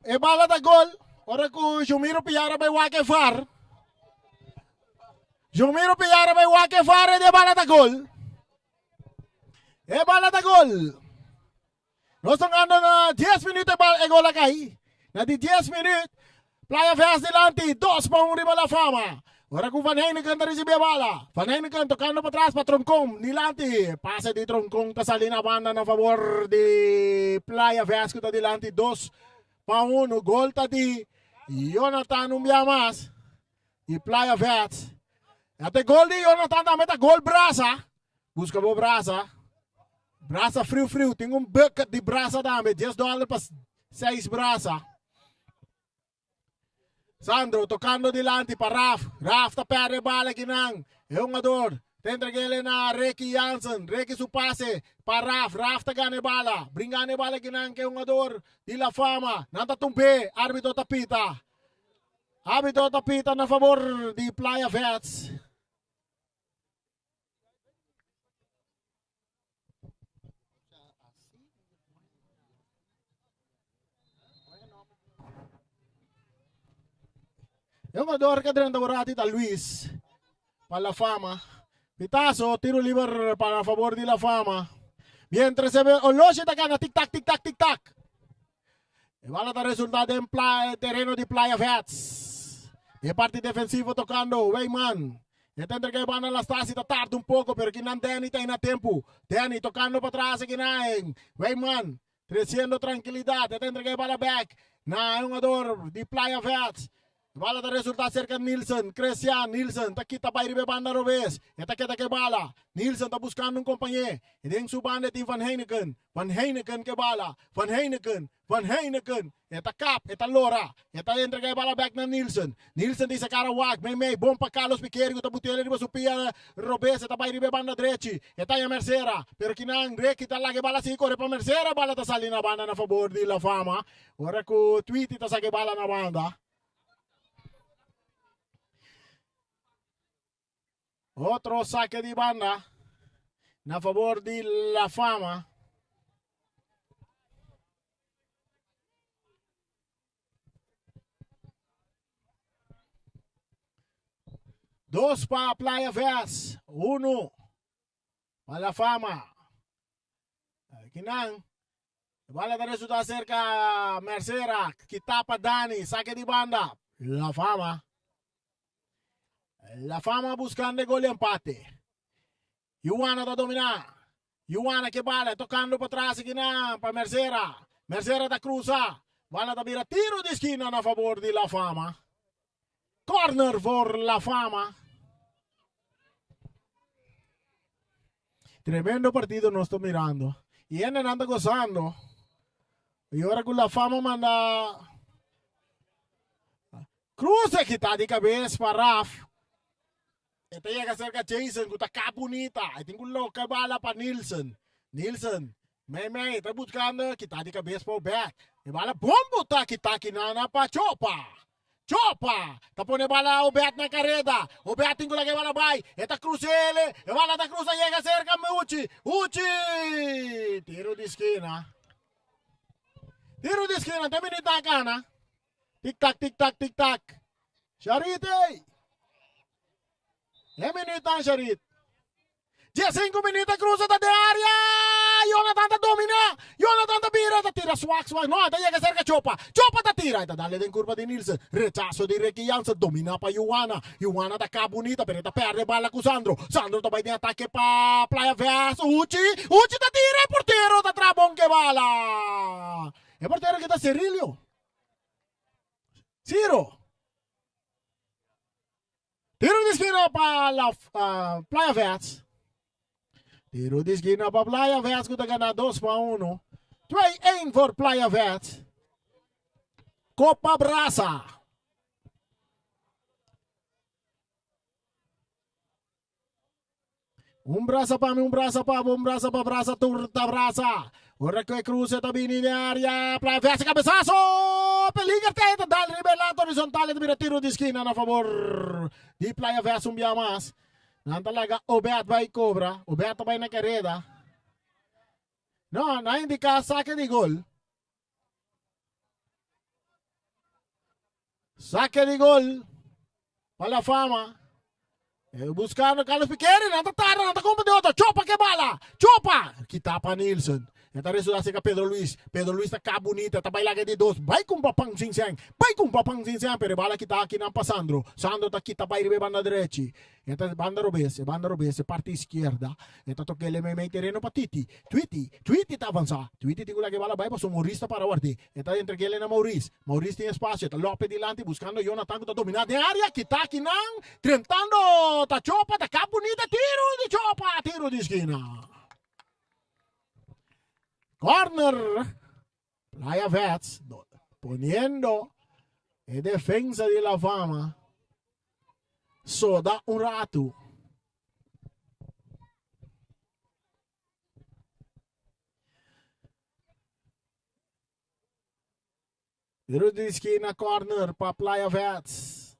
El bala da gol. Ora ku Jumiro Piara bai wak e VAR. Jumiro Piara bai wak e VAR e bala da gol. E bala da gol. Nos ta gando na 10 minuut e bal e gol a kai. Na di 10 minuut, Playa Vest dilanti, 2-1 riba La Fama. Ora ku Van Heineken ta risibi e bala. Van Heineken tokando patras pa Troncon, dilanti. Pase di Troncon ta sali na banda na favor di Playa Vest ku ta dilanti 2-1. Gol ta di Jonathan un bia mas di Playa Vest. Ate gol di Jonathan tambe ta gol brasa. Buska bo brasa. Brasa friu friu. Tin un bucket di brasa tambe. 10 dollar pa 6 brasa. Sandro tocando dilanti pa Raf. Raf ta perde bala kinan. E hungador ta entregele na Ricky Jansen. Ricky su pase pa Raf. Raf ta gana e bala. Bringando e bala kinan ke hungador di La Fama. Nan ta tumpe. Arbitro ta pita. Arbitro ta pita na favor di Playa Vets. E jugador que drenta borati ta Luis pa La Fama. Pitazo, tiro liber para favor di La Fama. Mientras se ve Oloshi ta gana tic tac tic tac tic tac. E bala ta resulta den playa, tereno di Playa Vets. E parti defensivo tocando Weyman. E ta entrega e banda na Stasi, ta tarda un poco, pero kinan Danny ta na tempo. Danny tocando pa tras kinan Weyman. Treciendo tranquilidad, e ta entrega e bala back na e jugador di Playa Vets. E bala ta resulta cerca Nielsen, Christian Nielsen ta kita bay riba e banda robes. E ta keda ke bala. Nielsen ta buscando un compañe. E den su banda e tin Van Heineken. Van Heineken ke bala. Van Heineken. Van Heineken. E ta kap, e ta lora. E ta entrega e bala bek na Nielsen. Nielsen ta hisa kara wak. Meimei, bon pa Carlos Piqueri ku ta butele riba su pia robes. E ta bai riba e banda drechi. E ta haña Mercera. Pero kinan Ricky ta laga e bala sigui kore pa Mercera. E bala ta sali na banda na fabor di La Fama. Ora ku Tweety ta saka e bala na banda. Otro saque di banda na favor di La Fama. Dos pa Playa Vest, uno pa La Fama. Kinan, bala ta resulta cerca Mercera, kita pa Dani, saque di banda. La Fama. La Fama buscando e gol di empate. Juana ta dominá. Juana ke bala tokando pa tras akinan pa Mercera. Mercera ta krusa. Bala ta bira tiro di skina na fabor di La Fama. Corner for La Fama. Tremendo partido nos ta mirando. Y hendenan ta gozando. Y ora ku La Fama manda Cruce kita di kabes pa Raf. E ta yega serka Jason ku ta ka bunita. E tin ku loka e bala pa Nilsen. Nilsen, mei mei, ta buskando kita di kabes pa Obed. E bala bon bota kita kinana pa Chopa. Chopa ta pone bala Obed na kareda. Obed tin ku laga e bala bai. E ta krusa ele. E bala ta krusa yega serka Uchi. Uchi! Tiro di skina. Tiro di skina. Te minita a kana. Tik tak, tik tak, tik tak. Sharit, ey! E minuut Sharit. 15 minuut cruza ta de área. Jonathan ta domina. Jonathan ta bira, ta tira swak, swak. No, ta llega cerca Chopa. Chopa ta tira. Ta dale den curva di Nielsen. Rechazo di Ricky Jansen. Domina pa Juana. Juana ta ka bonita, pero ta perde bala ku Sandro. Sandro ta bai den ataque pa Playa Vest. Uchi. Uchi ta tira. E portero ta tra bon ke bala. E portero kita Cerilio. Ciro. Tiro di skina pa la uh, Playa Vets. Tiro di skina pa Playa Vets ku ta gana 2 pa 1. 2-1 voor Playa Vets. Copa Brasa. Un brasa pa mi, un brasa pa bo, un brasa pa brasa, tur ta brasa. Ora ku e cruce ta bini den área, Playa Vets cabezazo! Peliger te ta dal riba e lata horizontal e ta bira tiro di skina na favor di Playa Vets un bia mas. Nan ta laga Obed bai cobra, Obed ta bai na careda. No, nan indica saque di gol. Saque di gol pa La Fama. Eh, buscando Carlos Piqueri, nan ta tarda, nan ta compra de otro. Chopa que bala, chopa. Kita pa Nielsen. E ta resulta cerca Pedro Luis. Pedro Luis ta ka bonita, ta baila di dos. Bai con papang sin sen. Bai con papang sin sen, pero bala kita aki nan pa Sandro. Sandro ta kita bai riba banda derechi. E ta banda robes, e banda robes, e parti izquierda. E ta toca ele meimei tereno pa Titi. Twiti, Twiti ta avansa. Twiti tin cu laga e bala bai pasobra Maurice ta para ward'é. E ta entrega ele na Maurice. Maurice tin espacio, e ta lope dilanti buscando Jonathan cu ta domina den area. Kita akinan, trentando ta Chopa, ta kap bunita, tiro di Chopa, tiro di skina. Corner, Playa Vets, poniendo e defensa di La Fama soda un ratu. Tiro di skina corner pa Playa Vets.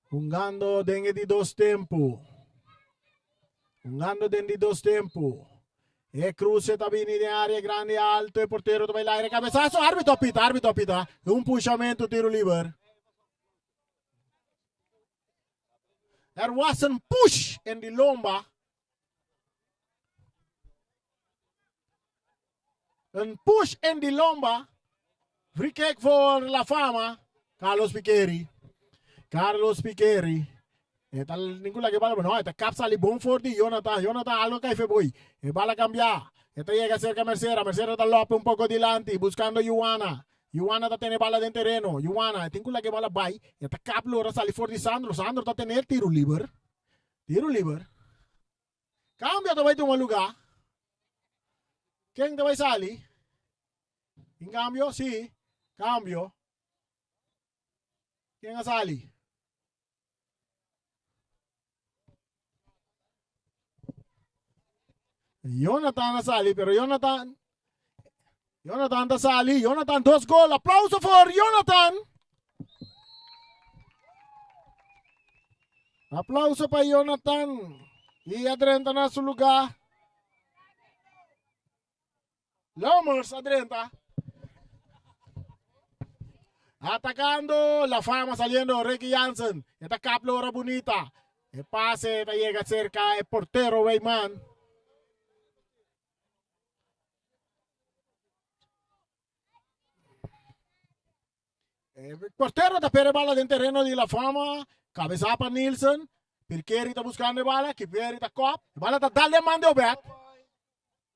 Hungando den e di dos tempu. Hungando den di dos tempu. E cruce ta bini den area grandi alto. E portero ta bai aire cabezazo. Arbitro a pita, arbitro a pita. Un pushamento, tiro liber. Er was een push in die lomba. Een push in die lomba. Free kick voor La Fama. Carlos Piqueri. Carlos Piqueri. E ta ningún la que bala, no, esta cap sali bon voor di Jonathan. Jonathan algo kai boy. E bala cambia. Esta llega cerca Mercera. Mercera ta lope un poco dilanti, buscando Juana. Juana ta tene bala den tereno. Juana, tin ku laga e bala bai. E ta kap lora sali for di Sandro. Sandro ta tene tiro liber. Tiro liber. Kambio ta bai tuma lugá. Ken ta bai sali? Tin kambio? Si, kambio. Ken a sali? Jonathan a sali, pero Jonathan Jonathan ta sali. Jonathan dos gol. Aplauso voor Jonathan. Aplauso pa Jonathan. Y a drenta na su lugar. Lomers a drenta. Atacando La Fama saliendo Ricky Jansen. E ta kap lora bunita. E pase ta yega cerca e portero Weyman. E portero ta perde bala den terreno di La Fama. Cabeza pa Nielsen. Pirkeri ta buscando e bala. Kiperi ta kop. E bala ta dal den man di Obed.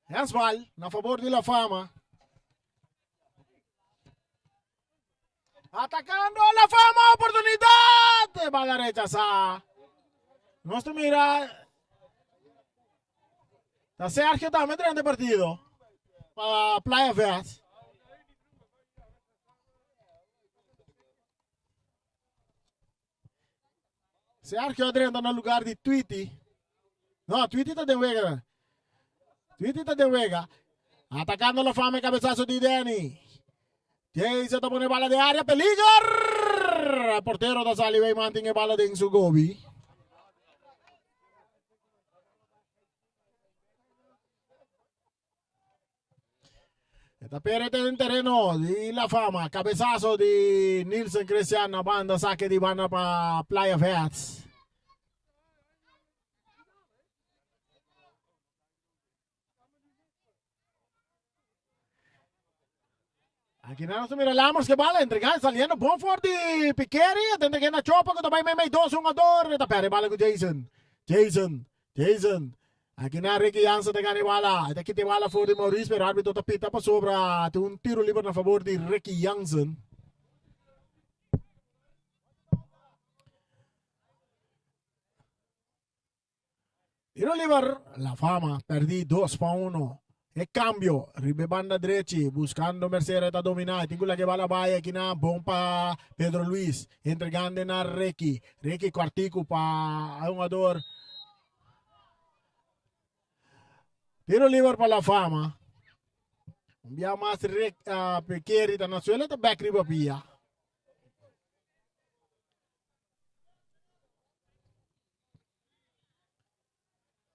Handsbal na favor di La Fama. Atacando La Fama, oportunidad. E bala rechazá. Nos ta mira. Ta Sergio tambe durante partido. Pa Playa Vest. Sergio a drenta na lugar di Tweety. No, Tweety ta den wega. Tweety ta den wega. Atacando la fama e cabezazo di Danny. Jason ta pone bala de área. Peligro! Portero ta sali wey mantin e bala den su gobi. E ta pere den tereno di La Fama. Cabezazo di Nilsen Christian na banda. Saque di banda pa Playa Vets. Aki nan nos mira Lammers ke bala entrega saliendo bon for di Pikeri. Atende ke na Chopa ku ta bai meimei dos hungador. E ta perde bala ku Jason. Jason. Jason. Aki nan Ricky Jansen ta gana e bala. E ta kita e bala for di Maurice pero arbitro ta pita pasobra tin un tiro liber na fabor di Ricky Jansen. Tiro liber, La Fama perdi 2-1. E cambio riba e banda drechi buscando Mercera ta domina. E tin cu laga e bala bay aki na bon pa Pedro Luis. Entregando na Ricky. Ricky cuartico pa e hungador. Tiro liber pa La Fama. Un bia mas Rick, uh, Piqueri ta na suelo ta back riba pia.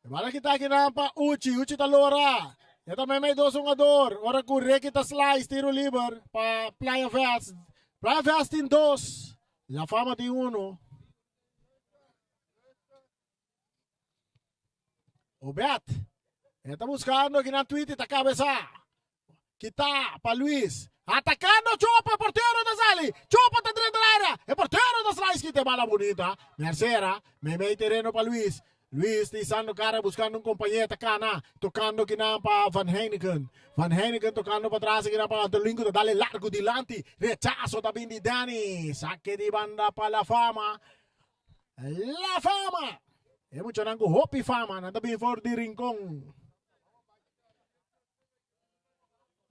E bala kita aki nan pa Uchi. Uchi ta lora. E ta meimei dos hungador. Ora ku Ricky ta slice tiro liber pa Playa Vest. Playa Vest tin dos. La Fama tin uno. Obed. E ta buscando aki nan Tweety ta cabeza. Kita pa Luis. Atacando Chopa, e portero ta sali. Chopa ta drenta l'area. E portero ta slice kita e bala bunita. Mercera, meimei tereno pa Luis. Luis ta isando cara buscando un compañero ta cana. Tocando kinan pa Van Heineken. Van Heineken tocando pa tras kinan pa Antolin cu ta dale largo dilanti. Rechazo ta bin di Danny. Saque di banda pa La Fama. La Fama! E muchanan cu hopi fama, nan ta bin for di Rincon.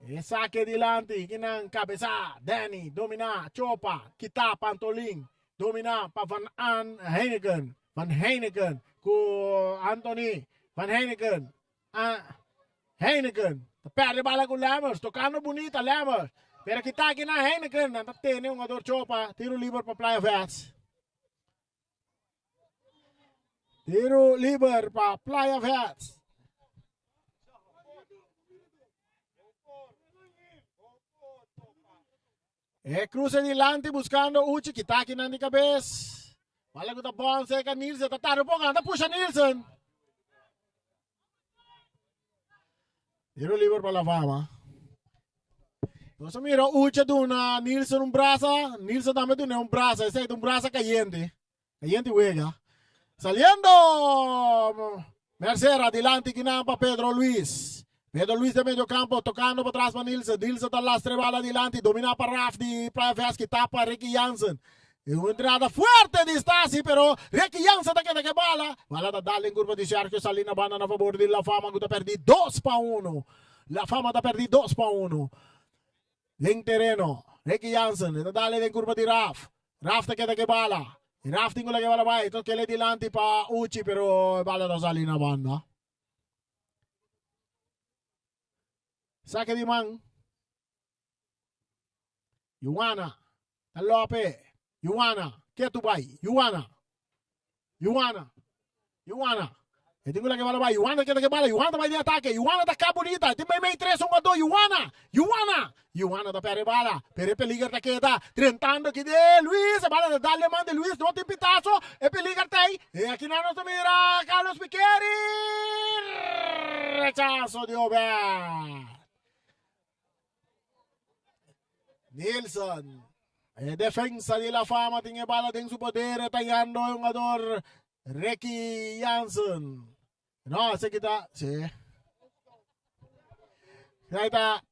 E sake dilanti, kinan kabesa, Danny, domina, Chopa, kita Pantolin, domina pa Van An Heineken, Van Heineken ku Anthony, Van Heineken, a Heineken, ta perde bala ku Lemmers, tokando bunita Lemmers, pero kita kinan Heineken, nan ta tene hungador Chopa, tiro liber pa Playa Vets. Tiro liber pa Playa Vets. E cruce dilanti buscando Uchi, kita kinan di cabez. Bala ku ta bon cerca Nielsen, ta tarda un poco, anda pusha Nielsen. Tiro liber pa La Fama. Nos a mira Uche duna Nielsen un brasa. Nielsen tambe duna un brasa. Esei ta un brasa cayente. Cayente wega. Saliendo! Mercera dilanti kinan pa Pedro Luis. Pedro Luis de medio campo tocando pa tras pa Nielsen. Nielsen ta lastra e bala dilanti. Domina pa Raf di Playa Veski. Tapa Ricky Jansen. E un entrada fuerte di Stasi, pero Ricky Jansen ta keda ke bala. Bala ta dal den curva di Sergio Salina banda na favor di La Fama ku ta perdi 2-1. La Fama ta perdi 2-1. Den tereno, Ricky Jansen ta dal den curva di Raf. Raf ta keda ke bala. Raf tin ku laga e bala bai. Ta kele dilanti pa Uchi, pero e bala ta sali na banda. Sake di man. Yuana ta lope. Yuana, ke tu bai? Yuana. Yuana. Yuana. E tin ku laga e bala bai. Yuana keda ku e bala. Yuana ta bai den atake. Yuana ta kap bunita. E tin bai mei tres un a dos. Yuana! Yuana! Yuana ta pèrdè e bala. Pero e peliger ta keda. Drentando aki de Luis. E bala ta dal den man di Luis. No tin pitaso. E peliger ta ei. E akinan nos ta mira Carlos Piqueri. Rechaso di Obed. Nilsson. E defensa di La Fama tin e bala den su poder. E ta yando e hungador Ricky Jansen. No, esaki ta, sí. Ahí ta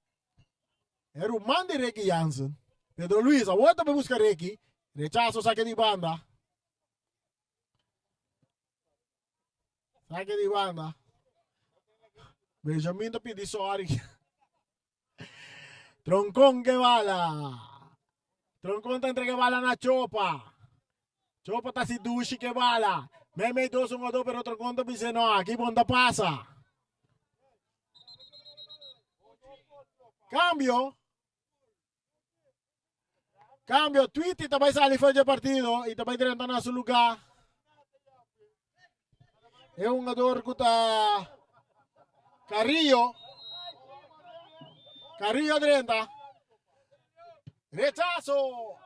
e ruman di Ricky Jansen. Pedro Luis, awor ta busca Ricky. Rechazo, saque di banda. Saque di banda. Benjamin ta pidi sorry. Troncon ke bala. Troncon ta entrega bala na Chopa. Chopa ta si dushi ke bala. Mei mei dos un otro pero Troncon ta bisa no aki bon ta pasa. Cambio. Cambio, Tweety ta bai sali for dje partido y ta bai drenta na su lugar. E hungador cu ta Carrillo. Carrillo drenta. Rechazo.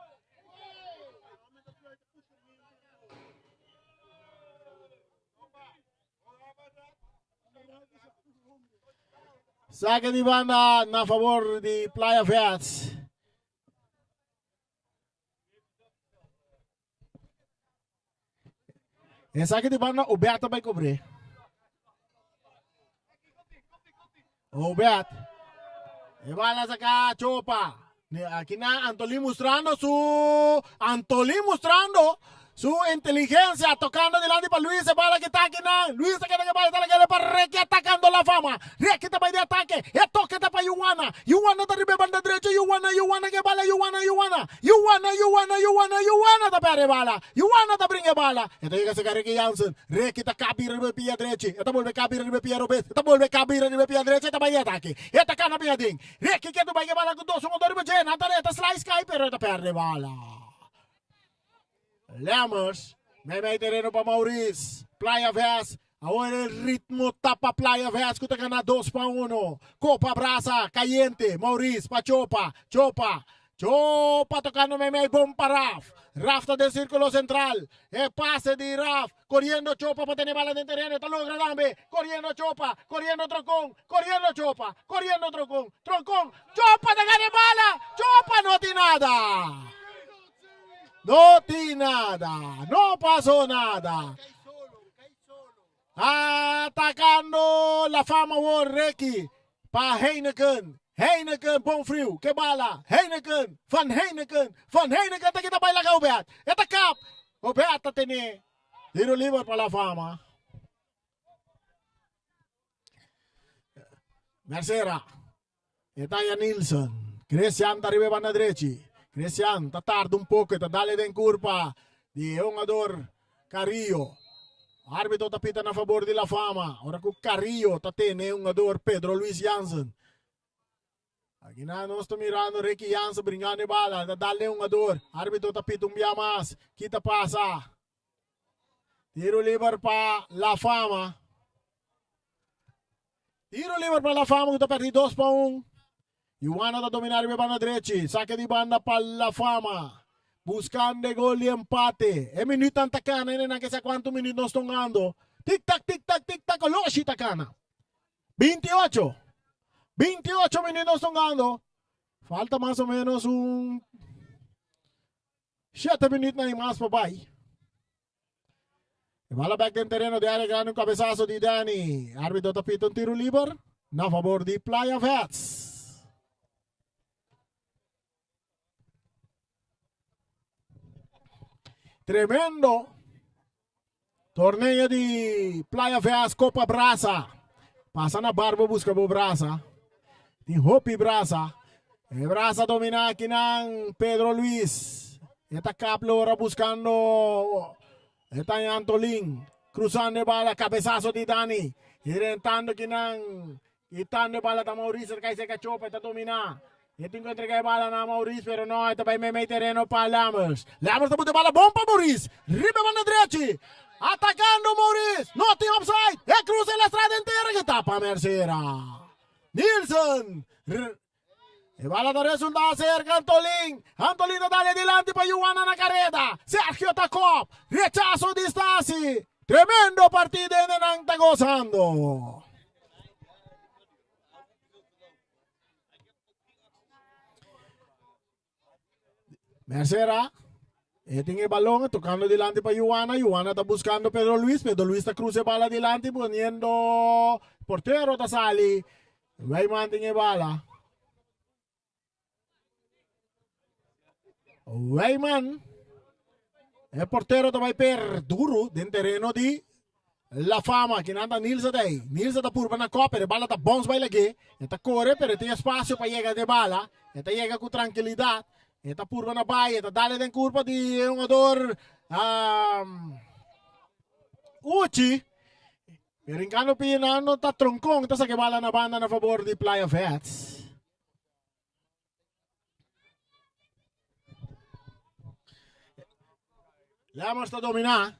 Saque di banda na favor di Playa Vets. E saque di banda Obed bai cobre. Obed. E bala saca Chopa. Aki na Antolin mustrando su Antolin mustrando su inteligencia tocando dilanti pa Luis e bala ki ta aki nan Luis ta keda ke bala ta keda pa Ricky atacando la fama Ricky ta bai di atake e toke ta pa Yuwana Yuwana ta riba e banda drecho Yuwana Yuwana ke bala Yuwana Yuwana Yuwana Yuwana Yuwana Yuwana ta perde bala Yuwana ta bringa e bala e ta yega seka Ricky Jansen Ricky ta kabi riba e pia drechi e ta bolbe kabi riba e pia robes e ta bolbe kabi riba e pia drechi e ta bai di atake e ta kana bin aden Ricky ke bai ke bala ku dos hungador riba dje, nan ta reta slice kai pero e ta perde bala. Lemmers mei mei tereno pa Maurice. Playa Ves awor e ritmo ta pa Playa Ves ku ta gana 2-1. Kopa brasa kayente Maurice pa Chopa, Chopa, Chopa tokando mei mei bon pa Raf. Raf ta den sirkulo sentral. E pase di Raf Coriendo Chopa pa tene bala den tereno, e ta logra tambe. Coriendo Chopa, coriendo Troncon, coriendo Chopa, coriendo Troncon, Troncon, Chopa ta gana e bala, Chopa no tin nada. No tin nada, no pasó nada. Atacando La Fama awor Ricky pa Heineken. Heineken bon friu, ke bala, Heineken, Van Heineken, Van Heineken ta kita bai laga Obed. E ta kap, Obed ta tene tiro liber pa La Fama. Mercera, e ta ya Nilsson. Christian ta riba e banda drechi. Christian ta tarda un poco, e ta dale den curpa di e hungador Carrillo. Arbitro ta pita na favor di La Fama. Ora cu Carrillo ta tene e hungador Pedro Luis Jansen. Aki na nos ta mirando Ricky Jansen bringando e bala. Ta dale e hungador. Arbitro ta pita un bia mas. Kita pasa. Tiro liber pa La Fama. Tiro liber pa La Fama ku ta pèrdí 2-1. Yuana ta dominá riba e banda drechi. Sake di banda pa La Fama. Buskando e gol di empate. E minütnan ta kana e nan ke sa kuantu minüt nos ta hungando. Tik tak tik tak tik tak oloshi ta kana. 28. 28 minüt nos ta hungando. Falta mas o ménos un shete minütnan i mas pa bai. E bala bek den tereno di área grandi un kabesaso di Danny. Árbitro ta pita un tiro liber na fabor di Playa Vets. Tremendo torneo di Playa Vets Copa Brasa. Pasa na bar bo busca bo brasa. Tin hopi brasa. E brasa domina akinan Pedro Luis. E ta kap lora buscando e ta Antolin. Cruzando e bala, cabezazo di Dani. Y rentando kinan. Quitando e bala ta Maurice, ta kai cerca Chopa, e ta domina. E tin ku entrega e bala na Maurice, pero no, e ta bai meimei tereno pa Lammers. Lammers ta buta e bala bon pa Maurice. Riba e banda drechi. Atacando Maurice. No tin offside. E. pa Mercera. Nielsen. E bala ta resulta cerca Antolin. Antolin ta dale dilanti pa Juana na careda. Sergio ta kop. Rechazo di Stasi. Tremendo partido ende nan ta gozando. Mercera. E tin e balon tocando dilanti pa Juana. Juana ta buscando Pedro Luis. Pedro Luis ta cruza e bala dilanti poniendo portero ta sali. Wijman tin e bala. Wijman. E portero ta bai per duro den tereno di La Fama. Kinan ta Nilsa ta ei. Nilsa ta purba na kop, pero e bala ta bounce bai lag'é. E ta kore, pero e tin espasio pa yega den e bala. E ta yega ku trankilidat. E ta purba na bai, e ta dale den kurpa di e hungador Uchi. Pero en kambio Pina no ta tronkon, ta saka e bala na banda na fabor di Playa Vets. Lemos ta dominá.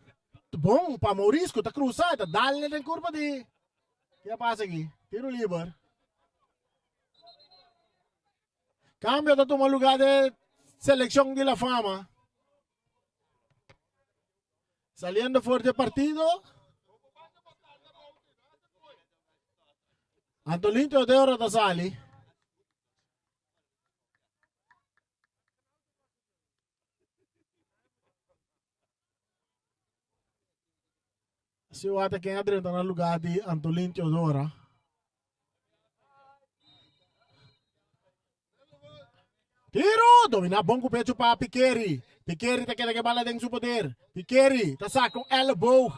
Bon pa Maurice ku ta krusa, e ta dale den kurpa di. Ke a pasa aki? Tiro liber. Kambio ta tuma lugá den selekshon di La Fama. Saliendo for di e partido. Antolin Teodoro ta sali. Si wata ken a drenta na lugar di Antolin Teodora. Tiro! Domina bon ku pecho pa Pikeri. Pikeri ta keda ke bala den su poder. Pikeri ta saka un elleboog.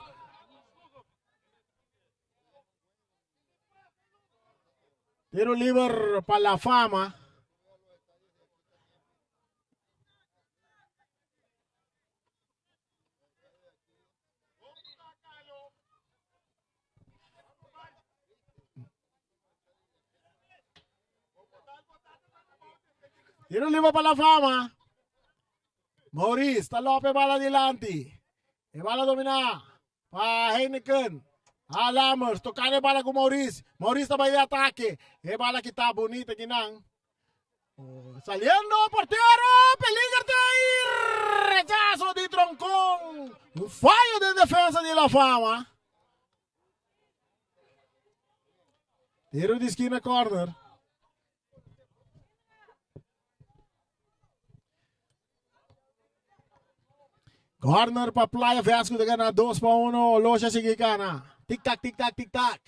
Tiro liber pa La Fama. Tiro liber pa La Fama. Maurice ta lope bala dilanti. E bala domina pa Heineken. A Lammers tocando e bala cu Maurice. Maurice ta bay de ataque. E bala kita bonita kinan. Oh, saliendo portero, peliger te ahí. Rechazo di Troncón. Un fallo de defensa di La Fama. Tiro di esquina corner. Corner pa Playa Vasco ta gana 2 pa 1. Olosha sigui gana. Tik tak, tik tak, tik tak.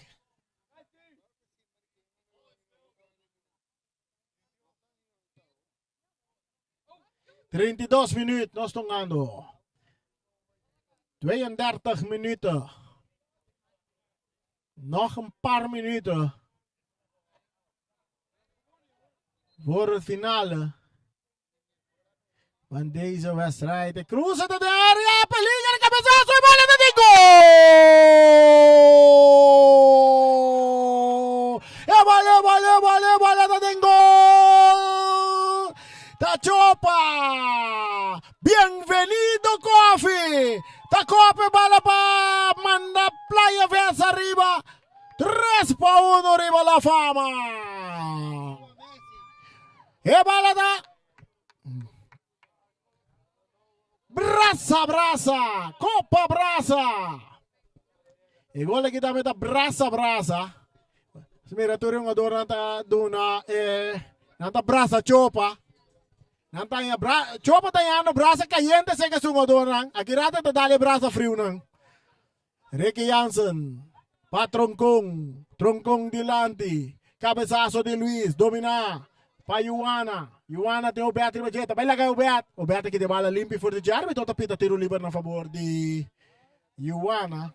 32 minuut nos tongando. 32 minuten. Nog een paar minuten. Voor de finale van deze wedstrijd. De cruise tot de area. Peligro, cabezazo e bola de gol! E bola, bola, bola, bola de gol! Tachopa! Bienvenido Coffee! Ta kope bala pa manda Playa Vets ariba. 3 pa 1 riba La Fama. E bala ta brasa brasa, kopa brasa. E gol aki tambe ta brasa brasa. Mira tur e hungadornan ta duna e nan ta brasa chopa. Nan ta haña bra chopa ta hañando brasa kayente serka su hungadornan. Aki rato ta dal e brasa friunan. Ricky Jansen pa Troncon. Troncon dilanti. Cabezazo di Luis. Domina pa Juana. Juana tin Obed riba dje. Ta bai laga Obed. Obed a kita e bala limpi for di dje. Arbitro ta pita tiro liber na fabor di Juana.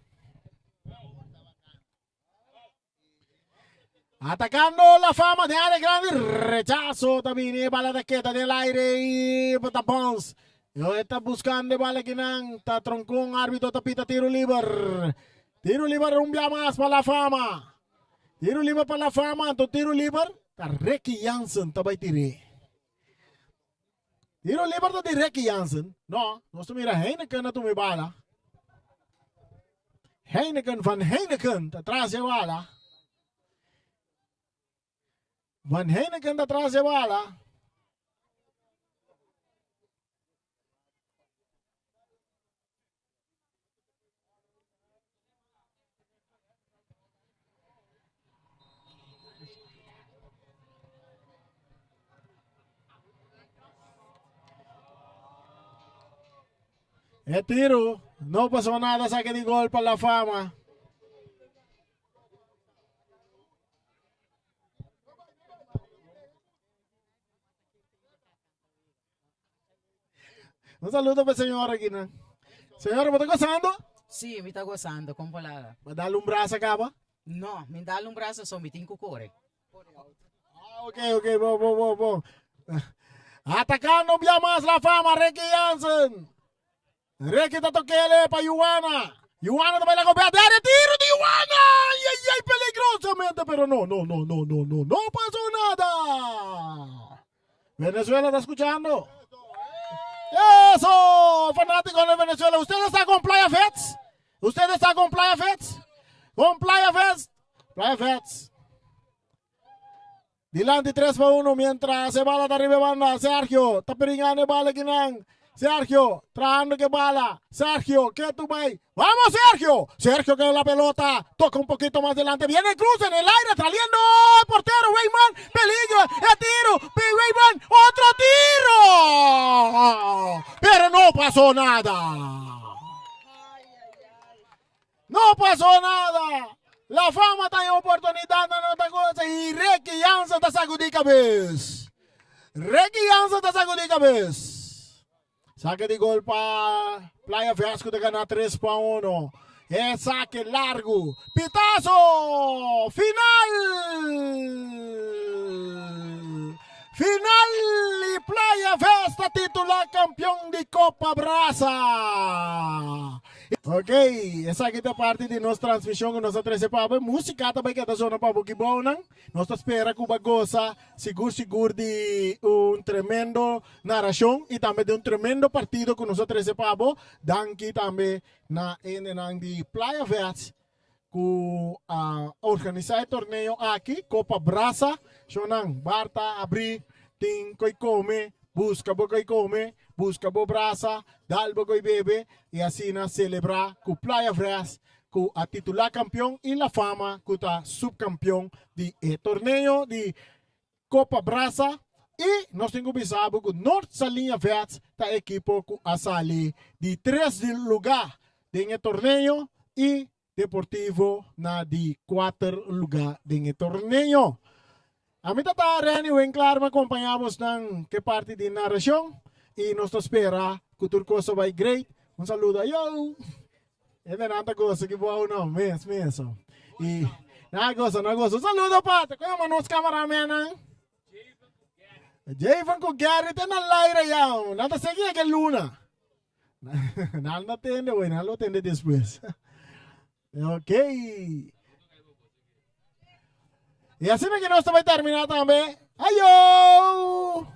Atacando La Fama den área grandi. Rechazo ta bini. E bala ta keda den el aire y ta bounce. E ta buscando e bala kinan. Ta troncon. Arbitro ta pita tiro liber. Tiro liber un bia mas pa La Fama. Tiro liber pa La Fama. Anto tiro liber ta Ricky Jansen ta bay tire. Tiro liber ta di Ricky Jansen. No, nos ta mira Heineken a tuma e bala. Heineken van Heineken ta tras e bala. Van Heineken ta tras e bala. E tiro, no pasó nada, saque di gol pa La Fama. Un saludo pa señora aquí, no? Señora, ¿está gozando? Sí, mi ta gozando, con volada. ¿Va darle un brazo acá, va? No, mi darle un brazo, so mi tin cu core. Ah, ok, bon, bon, bon, bon. Atacando un mas La Fama, Ricky Jansen. Ricky ta tokele pa Juana. Juana ta baila con Beatere, tiro di Juana! Ay, ay, ay, peligrosamente, pero no, no, no, no, no, no, no pasó nada. Venezuela está escuchando. Eso, fanático de Venezuela. ¿Usted está con Playa Vets? ¿Usted está con Playa Vets? Con Playa Vets. Playa Vets. Dilanti 3 pa 1 mientras e bala ta riba e banda. Sergio ta peringando e bala kinan. Sergio trahando ke bala. Sergio ke tu bay. Vamos Sergio. Sergio que la pelota. Toca un poquito más delante. Viene Cruz en el aire trayendo el portero Weyman. Peligro. El tiro. Weyman. Otro tiro. Pero no pasó nada. No pasó nada. La Fama ta en oportunidad na nota goza y Ricky Jansen ta sacudí cabez. Ricky Jansen ta sacudí cabez. Saque di gol pa Playa Vets ta gana 3 pa 1. E saque largo. Pitazo! Final! Final y Playa Vets ta titula campeon di Copa Brasa. Ok, esaki ta parti di nos transmision cu nos a trece pa bo. Musica ta bay keda zona pa bo kibounan. Nos ta spera cu bo a goza sigur sigur di un tremendo naracion y tambe di un tremendo partido cu nos a trece pa bo. Danki tambe na hendenan di Playa Vets cu a organisa e torneo aki, Copa Brasa. Shownan, bar ta abri, tin coi come, busca bo coi come, busca bo brasa, dal bo coi bebe y asina celebra cu Playa Vets cu a titula campeon y La Fama cu ta subcampeon di e torneo di Copa Brasa. Y nos tin cu bisa bo cu Noord Saliña Vets ta e ekipo cu a sali di tres di luga den e torneo y Deportivo na di cuater luga den e torneo. Ami ta ta Renny Winklaar, mi a compaña bosnan ke parti di naracion y nos ta spera cu tur cos a bay great. Un saludo ayo! E nan ta goza ki bo no mes meso. Y nan a goza, nan a goza. Un saludo pa, te koe nos cameramannan? Javen ku Gary te na laira ya. Nan ta segi eke luna. Nan no tende wey, nan lo tende despues. Ok. Y asina ke nos ta bai termina tambe. Ayo!